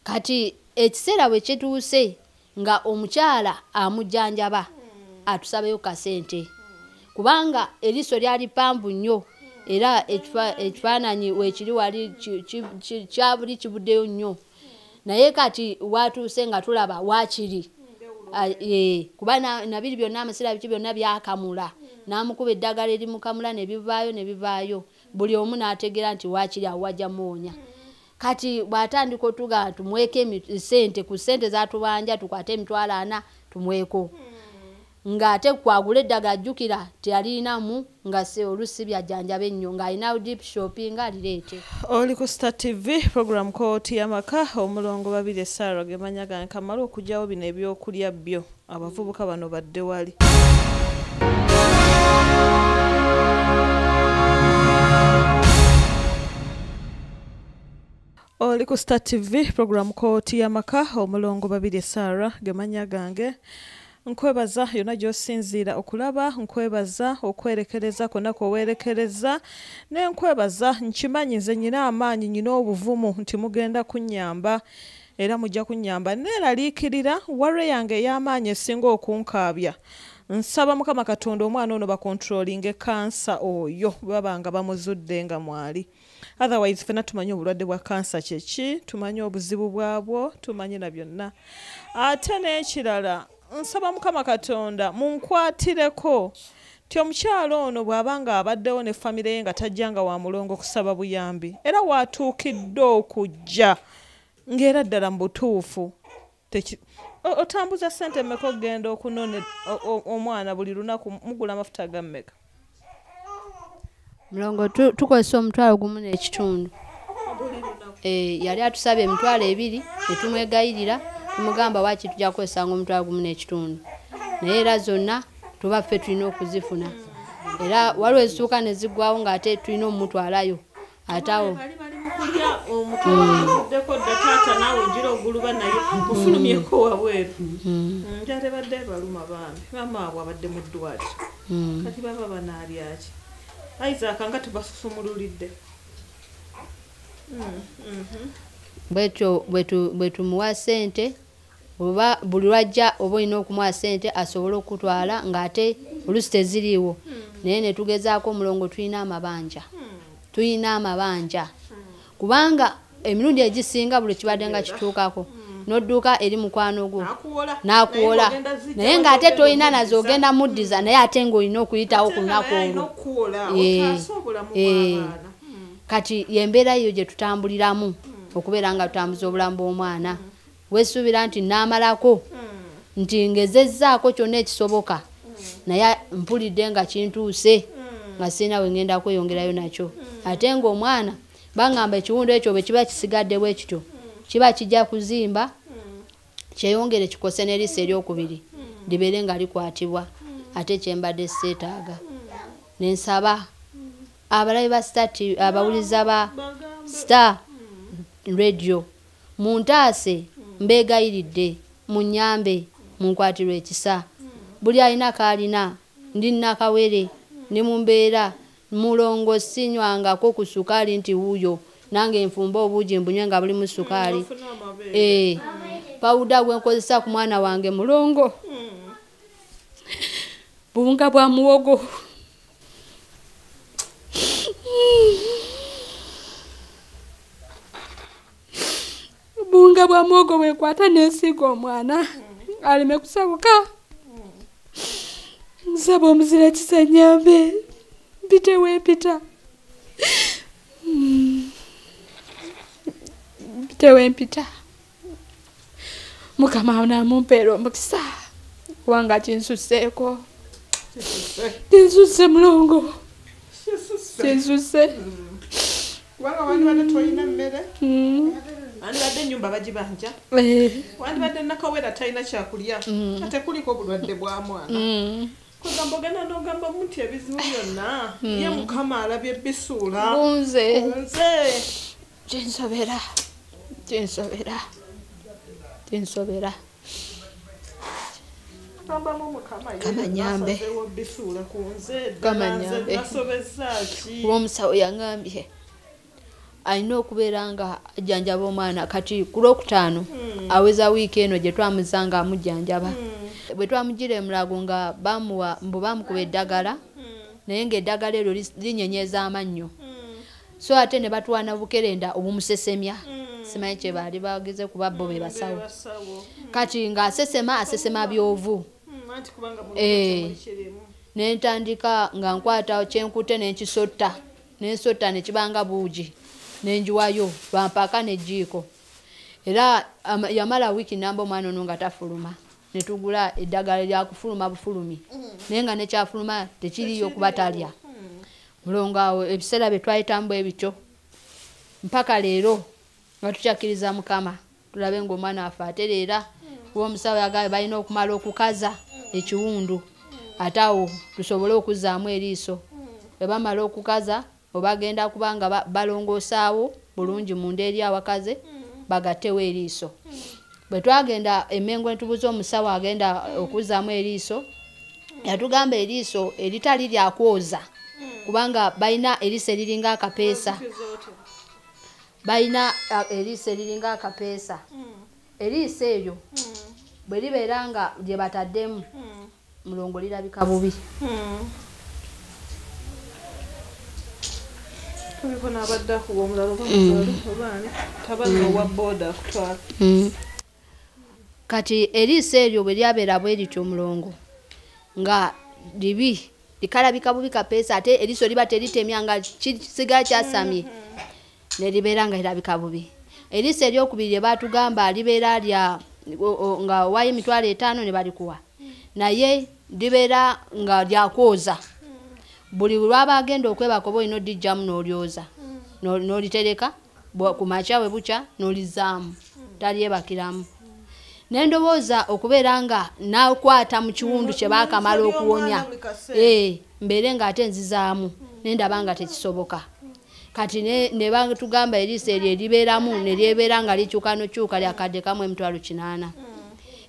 Kati ekiseera bwe kituuse nga omukyala amujjanjaba atusabayo kasente, kubanga eriiso lyali ppanvu nnyo, era ekifaananyi weekiri wali kyabuli kibuddeyo nnyo. Naye kati watuuse nga tulaba waakiri, kuba nabiri byonna amasira biki byonna byakamula, n'amukuba eddagala erimukamula ne bivaayo ne bivaayo, buli omu n'ategeera nti waakiri awo wajja muwonya. Kati bw'atandika otuga tumweko ssente ku ssente z'atubanja tukwate 400,000 tumweko, ng'ate kwagula eddagala ajjukira teyalinamu, nga oluusi byajjanjaba ennyo ng'alina deep shopping alireete. Oli ku Star TV program Kooti y'Amaka, omulongo Babirye Sarah ge mannya gange. Kamale okuggyawo bino ebyokulya byo abavubuka bano badde wali. Oli ku Star TV program Kooti y'Amaka, omulongo Babirye Sarah ge mannya gange. Nkwebaza yonna gy'osinziira okulaba, nkwebaza okwerekereza kwonna kweweerekereza, ne nkwebaza nkimanyi nze nnyina amaanyi, nnyina obuvumu nti mugenda kunnyamba era mujja kunnyamba. Neeraliikirira worry yange ey'amaanyi esinga okunkaabya. Nsaba Mukama Katonda omwana ono bakontrolinge kansa oyo bwe baba nga bamuzudde nga mwali. Otherwise ffenna tumanyi obulwadde bwa kansa kye ki, tumanyi obuzibu bwabwo, tumanyi na byonna. Ate n'ekirala nsaba Mukama Katonda munkwatireko nti omukyala ono bw'aba nga abaddewo ne famire ye nga tajjanga wa mulongo kusaba buyambi, era w'atuukidde okujja ng'era ddala mu butuufu otambuza ssente mmeka okugenda okunona omwana buli lunaku? Mugula amafuta ga mmeka? Mulongo tukozesa 1,500,000. Yali atusabye 200,000 ne tumwegayirira tumugamba waaki tujja kukozesanga 1,500,000, naye era zonna tuba ffe tulina okuzifuna, era waliwo ezituuka ne ziggwawo ng'ate tulina omutwalayo ate awo omutwalo dda taata naawe ogira oguluba naye mufulumyeko wabweru. Njala badde baluma bambi, maama waabwe abadde mu ddwaliro, kati baba banaalyaki? Isaac nga tubasusumululidde. Bwetyo bwe tumuwa ssente, oba buli lwajja oba olina okumuwa ssente asobole okutwala ng'ate oluusi teziriiwo. Naye ne tugezaako omulongo, tulina amabanja, tulina amabanja, kubanga emirundi egisinga buli kibadde nga kituukako n'odduka eri mukwano gwo n'akuwola, naye ng'ate tolina nazo ogenda muddiza, naye ate ng'olina okuyitawo ku lunaku olwo. Kati y'embeera eyo gye tutambuliramu okubeera nga tutambuza obulamu bw'omwana. Weesuubira nti naamalako nti ngezezzaako kyonna ekisoboka, naye mpulidde nga kintuuse nga sirina we ngenda kweyongerayo nakyo. Ate ng'omwana bangamba ekiwundu ekyo bwe kiba kisigadde bwe kityo kiba kijja kuzimba kyeyongere kikose n'eriiso eryokubiri, Libeere nga likwatibwa ate kyembadde seetaaga. Nensaba abalabi ba Star TV, abawuliza ba Star Radio, muntaase, mbeegayiridde, munnyambe, munkwatirwe ekisa. Buli alina k'alina, ndi nnakawere, ndi mu mbeera, mulongo sinywangako ku sukaali nti wuuyo, nange nfumbe obuugi mbunywe nga bulimu sukaali. Pawuda gwe nkozesa ku mwana wange mulongo, buwunga bwa muwogo. Buwunga bwa muwogo bwenkwata n'ensiiga omwana aleme kusabuka. Nsaba omuzira ekisa nnyambe, mpite wempita. Mpite wempita. Mukama anamumpeera omukisa kubanga kinsusseeko. Kinsusse mulongo. Kinsusse. Kubanga wandibadde tolina mmere, wandibadde ennyumba bagibanja, wandibadde nakawera talina kyakulya, ate kuliko obulwadde bwa mwana. Kugamba ogenda n'ogamba nti ebizibu byonna ye Mukama alabye bisuula. Nze. Nze. Kinsobera. Kinsobera. Kinsobera. Kamanyambe. Kamanyambe. Kuba omusawo yangambye alina okubeera nga ajjanjaba omwana kati ku Lwokutaano aweza wiiki eno gye twamuzza nga amujjanjaba. Bwe twamugira emulago nga bamuwa mbu bamukuba eddagala, naye ng'eddagala eryo linyenyeza amannyo. So ate ne batuwa na bukerenda obumusesemya. Simanyi kye baali bageze kuba bo be basawo. Kati ng'asesema asesema byovu. Ne ntandika nga nkwata kyenkute ne nkisotta, ne nsotta ne kibanga buugi, ne njiwayo bampaka n'ejjiiko. Era yamala wiiki namba omwana ono nga tafuluma. Ne tugula eddagala lya kufuluma bufulumi, naye nga nekyafuluma tekiriiyo kuba talya. Mulongo awo ebiseera bye twayitamu bwe bityo mpaka leero nga tukyakkiriza Mukama tulabe ng'omwana waffe atereera. Kuba omusawo yagambye balina okumala okukaza ekiwundu ate awo tusobole okuzzaamu eriiso. Bwe bamala okukaza obagenda kuba nga balongoosaawo bulungi munda eri awakaze bagattewo eriiso. Bwe twagenda Emmengo ne tubuuza omusawo agenda okuzzaamu eriiso, yatugamba eriiso eritali lya kwoza kubanga balina eriiso eriringa akapeesa. Balina eriiso eriringa akapeesa. Eriiso eryo bwe libeera nga lye bataddemu, mulongo lirabika bubi. Kuliko n'abadde akuba omulala oba muzaale oba ani, tabanna owa booda akutwala. Kati eriiso eryo bwe lyabeera bwe lityo mulongo nga libi, likalabika bubi kapeesa, ate eriiso liba teritemya nga kisigala kyasamye, ne libeera nga lirabika bubi. Eriiso eryokubiri lye baatugamba libeera lya nga owaayo 50,000 ne balikuwa, naye libeera nga lyakwoza. Buli lw'aba agenda okwebaka oba olina oddiggyamu n'olyoza, n'olitereka ku makya bwe bukya n'olizzaamu, talyebakiramu. Ne ndowooza okubeera nga nakwata mu kiwundu kye baakamala okuwonya, mbeere ng'ate nzizaamu, ne ndaba nga tekisoboka. Kati ne batugamba eriiso eryo eribeeramu ne lyebeera nga likyuka n'okyuka lyakadde kamu 800,000.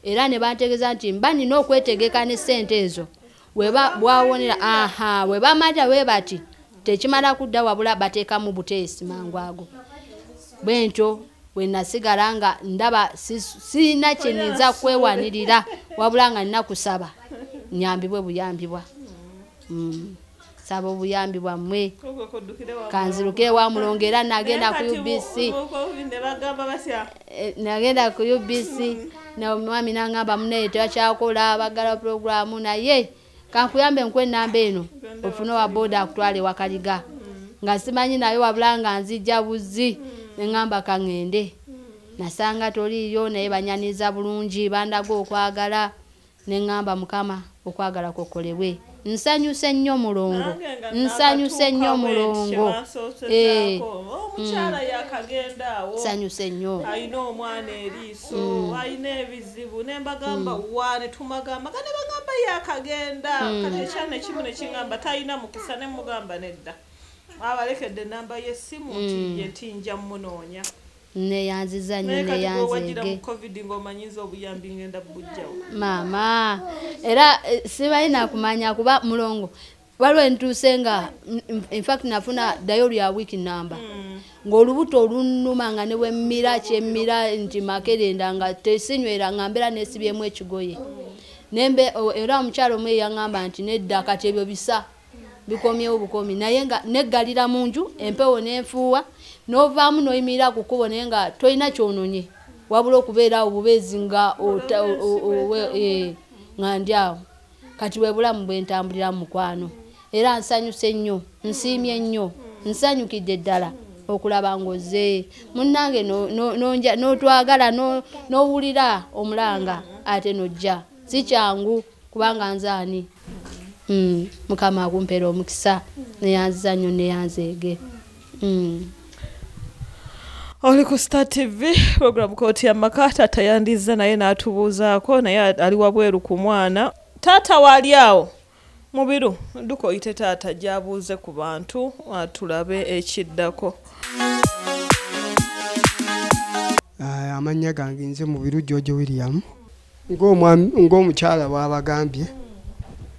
Era ne bantegeeza nti mba nina okwetegeka ne ssente ezo bwawonera, aha, we bamala we bati tekimala kudda wabula bateekamu buteesi mangu ago. Bwe ntyo bwe nasigala nga ndaba sirina kye nnyinza kwewanirira wabula nga nina kusaba nnyambibwe buyambibwa. Saba obuyambi bwammwe. Kanzirukire wa mulongo era nagenda ku UBC. Nagenda ku UBC n'omwami n'angamba munne tebakyakola baggala pulogulaamu, naye kankuyambe nkuwe ennamba eno ofune owa booda akutwale e Wakaliga. Nga simanyi naye wabula nga nzijja buzzi ne ŋŋamba ka ŋŋende. Nasanga toliiyo naye banyaniriza bulungi, bandaga okwagala ne ŋŋamba Mukama okwagala kukolebwe. Nsanyuse nnyo mulongo, nsanyuse nnyo mulongo. Omukyala yakagenda awo. Nsanyuse nnyo. Alina omwana eriiso, alina ebizibu, ne mbagamba wa ne tumagamba, nga ne bagamba yakagenda. Kati ekyana ekimu ne kiŋŋamba talina mukisa, ne mugamba nedda. Abalekedde ennamba y'essimu nti ye nti nja mmunoonya. Neyanziza nnyo, Naye kati gwe wajjira mu neyanzeege. COVID ng'omanyiza obuyambi ngenda bujjawo. Maama, era sibalina kumanya kuba mulongo. Waliwo entuuse nga, in fact nafuna ddayo lya wiiki namba. Ng'olubuto olunnuma nga ne bwe mmira kyemmira nti makerenda nga tesinywera nga mbeera neesibyemu ekigoye. Nembe, era omukyala omu yaŋŋamba nti nedda kati ebyo bisa bikomyewo bukomi, naye nga neggalira mu nju empewo n'enfuuwa n'ovaamu n'oyimirira ku kkubo naye nga tolina ky'ononye wabula okubeera awo bubeezi nga nga ndi awo. Kati bwe bulamu bwe ntambulira mu mukwano. Era nsanyuse nnyo, nsiimye nnyo, nsanyukidde ddala okulaba ng'ozze. Munnange n'otwagala, n'owulira omulanga ate n'ojja. Si kyangu kubanga nze ani? Mukama akumpeera omukisa, neyanziza nnyo, neyanzeege. Oli ku Star TV, program Kooti y'Amaka. Taata yandizza naye n'atubuuzaako, naye ali wabweru ku mwana. Taata waali awo Mubiru, dduka oyite taata gy'abuuze ku bantu, tulabe ekiddako. Amannya gange nze Mubiru George William. Ng'omukyala bw'abagambye,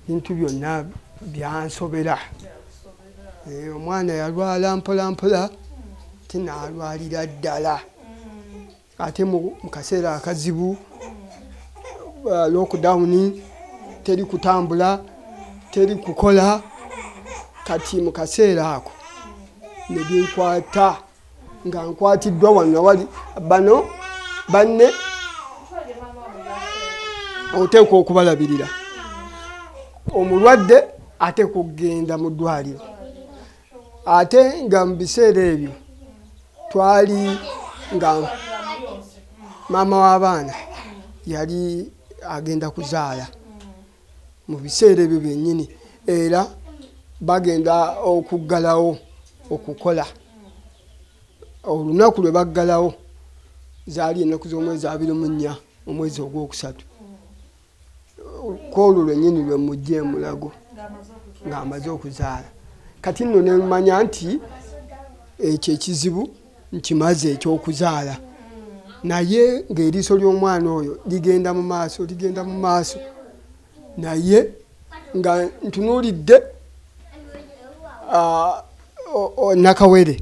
bintu byonna byansobera. Omwana yalwala mpola mpola, ate n'alwalira ddala. Ate mu kaseera akazibu, lockdown, teri kutambula, teri kukola. Kati mu kaseera ako ne binkwata nga nkwatiddwa wano wali bano banne oteekwa okubalabirira. Omulwadde ateekwa okugenda mu ddwaliro. Ate nga mu biseera ebyo twali nga maama w'abaana yali agenda kuzaala mu biseera ebyo byennyini, era bagenda okuggalawo okukola. Olunaku lwe baggalawo zaali ennaku z'omwezi 24 omwezi ogwokusatu. Kw'olwo lwennyini lwe mujja e Mulago ng'amaze okuzaala. Kati nno ne mmanya nti ekyo ekizibu nkimaze eky'okuzaala, naye ng'eriiso ly'omwana oyo ligenda mu maaso, ligenda mu maaso, naye nga ntunuulidde, Nakawere,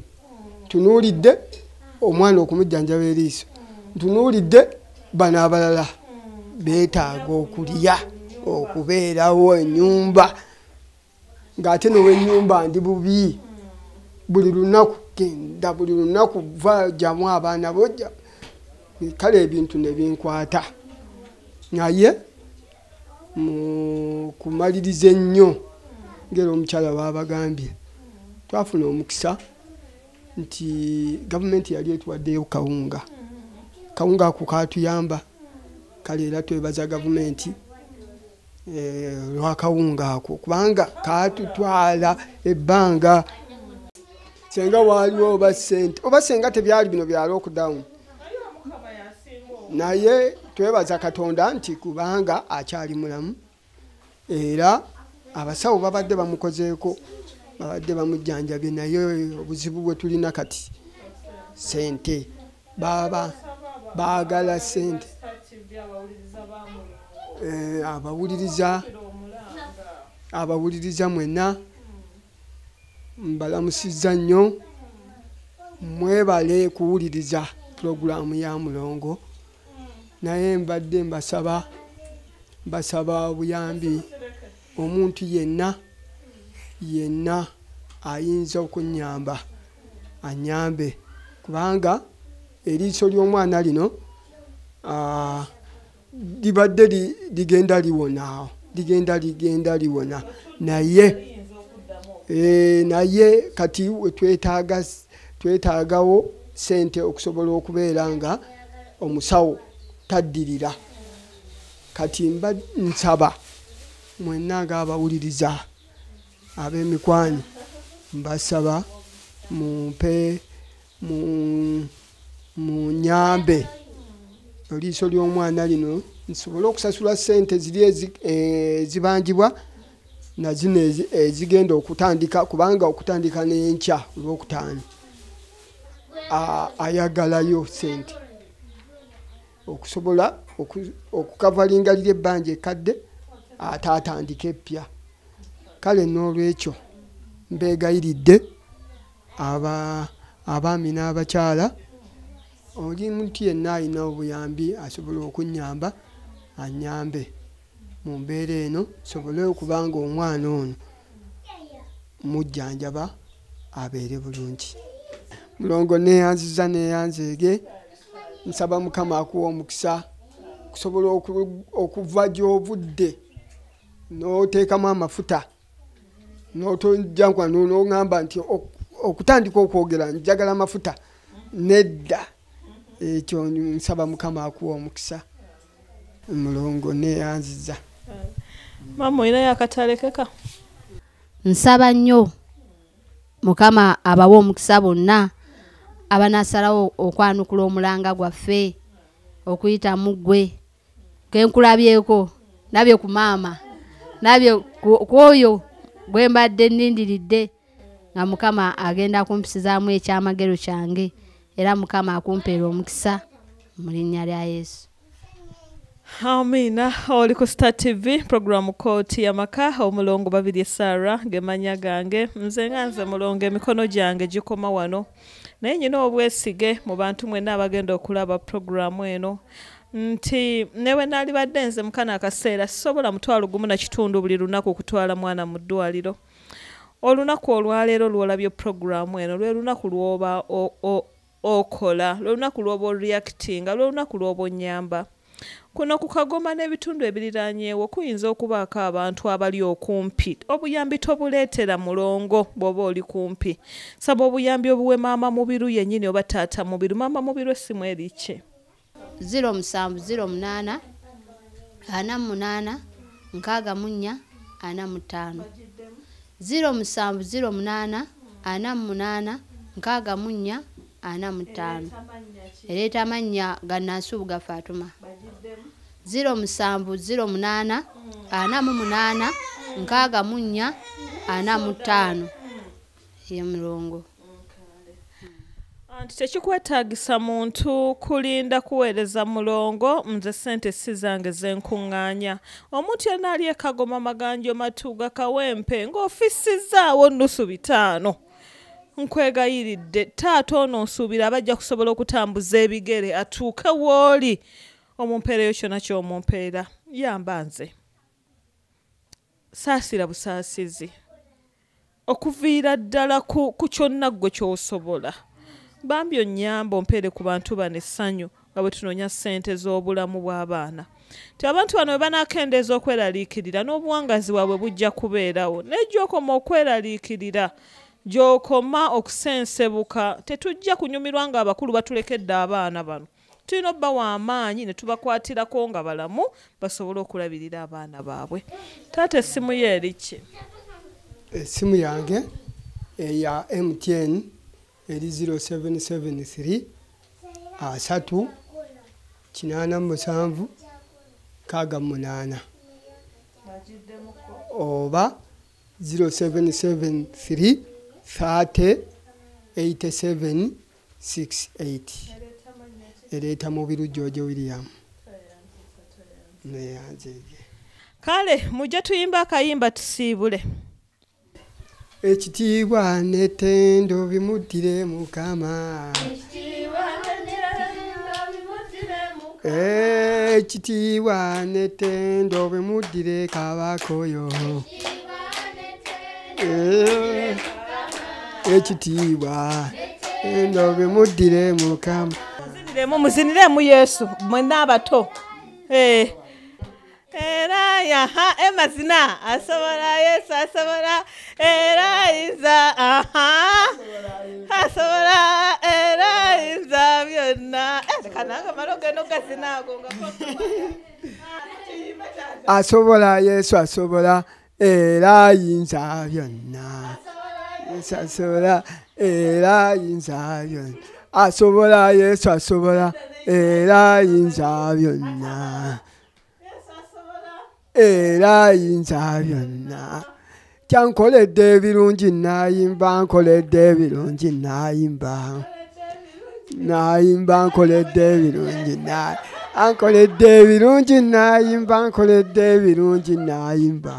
ntunuulidde omwana okumujjanjaba eriiso, ntunuulidde bano abalala beetaaga okulya, okubeerawo ennyumba, ng'ate n'ow'ennyumba ndi bubi. Buli lunaku genda, buli lunaku va gyamu abaana bo, kale ebintu ne binkwata. Naye mu kumaliriza ennyo ng'era omukyala bw'abagambye, twafuna omukisa nti gavumenti yali etuwaddeyo kawunga. Kawunga ako kaatuyamba, kale era twebaza gavumenti lw'akawunga ako, kubanga kaatutwala ebbanga. Senga waaliwo oba ssente, oba senga tebyali bino bya lockdown. Naye twebaza Katonda nti kubanga akyali mulamu, era abasawo babadde bamukozeeko, babadde bamujjanjabye, naye obuzibu bwe tulina kati ssente, baba baagala ssente. Abawuliriza mwenna mbalamusizza nnyo, mwebale kuwuliriza pulogulaamu ya Mulongo. Naye mbadde mbasaba obuyambi, omuntu yenna yenna ayinza okunnyamba annyambe, kubanga eriiso ly'omwana lino, libadde ligenda liwona, ligenda liwona, naye kati twetaagawo ssente okusobola okubeera nga omusawo taddirira. Kati mba nsaba mwenna ng'abawuliriza ab'emikwano, mbasaba mumpe mu nyambe oliiso ly'omwana lino nsobole okusasula ssente ziri ezibanjibwa na zino ezigenda okutandika, kubanga okutandika n'enkya olwokutaano ayagalayo ssente okusobola okukavalinga liri ebbanja ekkadde ate atandike eppya. Kale n'olwekyo mbeegayiridde abaami n'abakyala, oli muntu yenna alina obuyambi asobola okunnyamba annyambe mu mbeera eno nsobole okubanga omwana ono mujjanjaba abeere bulungi. Mulongo neeyanziza neeyanzeege, nsaba Mukama akuwa omukisa okusobola okuva gy'ovudde n'oteekamu amafuta n'otojja n'oŋŋamba nti okutandika okwogera njagala amafuta, nedda. Ekyo nsaba Mukama akuwa omukisa. Mulongo neeyanziza. Maama olinayo akatalekeka? Nsaba nnyo Mukama abawe omukisa bonna abanaasalawo okwanukula omulanga gwaffe okuyita mu ggwe. Kenkulabyeko nabye ku maama, nabye ku oyo gwe mbadde nnindiridde nga Mukama agenda kumpisizaamu ekyamagero kyange, era Mukama akumpeera omukisa mu linnya lya Yesu. Amina. Oli ku Star TV programu Kooti y'Amaka, omulongo Babirye Sarah gemanya gange. Nze nga nze mulongo, emikono gyange gikoma wano, naye nyina obwesige mu bantu mwenna abagenda okulaba programu eno nti newe naalibadde nze mukana akaseera sisobola 1.5 buli lunaku kutwala mwana mu ddwaliro. Olunaku olwaleero lw'olabye programu eno lwe lunaku lw'oba okola, lwe lunaku lw'oba oreactinga, lwe lunaku lw'oba onnyamba. Kuno ku Kagoma n'ebitundu ebiriraanyeewo kuyinza okubaako abantu abali okumpi. Obuyambi tobuleetera mulongo bw'oba oli kumpi. Saba obuyambi obuwe maama Mubiru yennyini oba taata Mubiru. Maama Mubiru essimu eri ki? 0708 48 64 45. 0708 48 64 45. Ereeta amannya ga Nansubuga Fatuma. 0708 48 64 45. Ye mulongo. Anti tekikwetaagisa muntu kulinda kuweereza mulongo, nze ssente si zange ze nkuŋŋaanya. Omuntu yenna ali e Kagoma, Maganjo, Matuga, Kawempe ng'ofissizaawo 500,000. Nkwegayiridde taata ono nsuubira abajja kusobola okutambuza ebigere atuuke w'oli omumpeereyo kyonna ky'omumpeera. Yamba nze, saasira busaasizi okuviira ddala ku kyonna ggwe ky'osobola. Bambi onnyamba ompeere ku bantu bano essanyu nga bwe tunoonya ssente z'obulamu bw'abaana. Nti abantu bano bwe banaakendeeza okweraliikirira n'obuwangazi bwabwe bujja kubeerawo. Naye gy'okoma okweraliikirira, gy'okoma okusensebuka, tetujja kunyumirwa ng'abakulu batulekedde abaana bano. Tulina obbawa amaanyi ne tubakwatirako nga balamu basobole okulabirira abaana baabwe. Taata essimu yo eri ki? Essimu yange eya MTN eri 0773 3 87 68 oba 0773 30 87 68. Ereeta Mubiru George William. Kale mujje tuyimba akayimba tusiibule. Ekitiibwa n'ettendo bimuddire Mukama. Ekitiibwa n'ettendo bimuddire Kabaka oyo. Ekitiibwa n'ettendo bimuddire Mukama. Muziniremu Yesu mwenna abato. Era yaha emazina asobola Yesu asobola era iza aha asobola era iza byonna. Kananga maloge no gazina ago nga asobola Yesu asobola era ayinza byonna. Yesu asobola era ayinza byonna. Asobola, Yesu asobola era ayinza byonna. Era ayinza byonna. Kyankoledde ebirungi naayimba, nkoledde ebirungi naayimba. Naayimba nkoledde ebirungi ankoledde ebirungi naayimba, nkoledde ebirungi naayimba.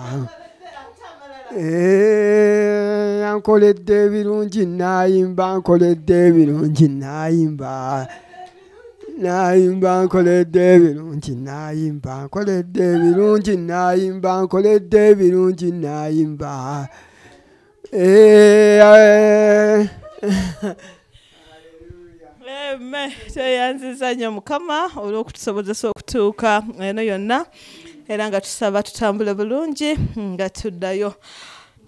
Ankoledde ebirungi naayimba, nkoledde ebirungi naayimba. Naayimba nkoledde ebirungi naayimba, nkoledde ebirungi naayimba, nkoledde ebirungi naayimba. Amen. Tweyanziza nnyo Mukama olw'okutusobozesa okutuuka eno yonna, era nga tusaba tutambule bulungi nga tuddayo.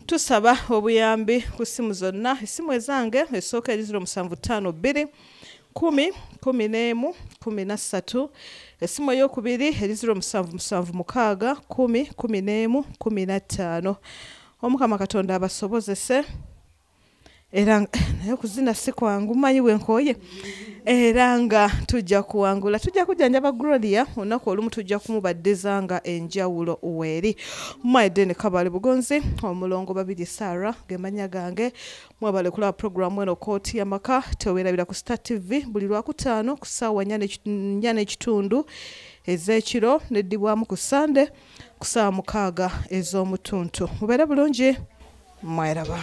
Tusaba obuyambi ku ssimu zonna. Essimu ezange esooka eri 0752 10 11 13. Essimu ey'okubiri eri 0776 10 11 15. Omukama Katonda abasobozese. Era naye okuzina si kwangu, mmanyi bwe nkooye. Era nga tujja kuwangula, tujja kujjanjaba Gloria olunaku olumu, tujja kumubaddiza nga enjawulo weeri. Mwaidde Kabale Bugonzi, omulongo Babiri Sarah ge mannya gange. Mwebale kulaba puroguramu eno Kkooti y'Amaka. Teweerabira ku Star TV buli Lwakutaano ku ssaawa 4:15 ez'ekiro, neddibwamu ku Sande ku ssaawa 6 ez'omutuntu. Mubeere bulungi, mweraba.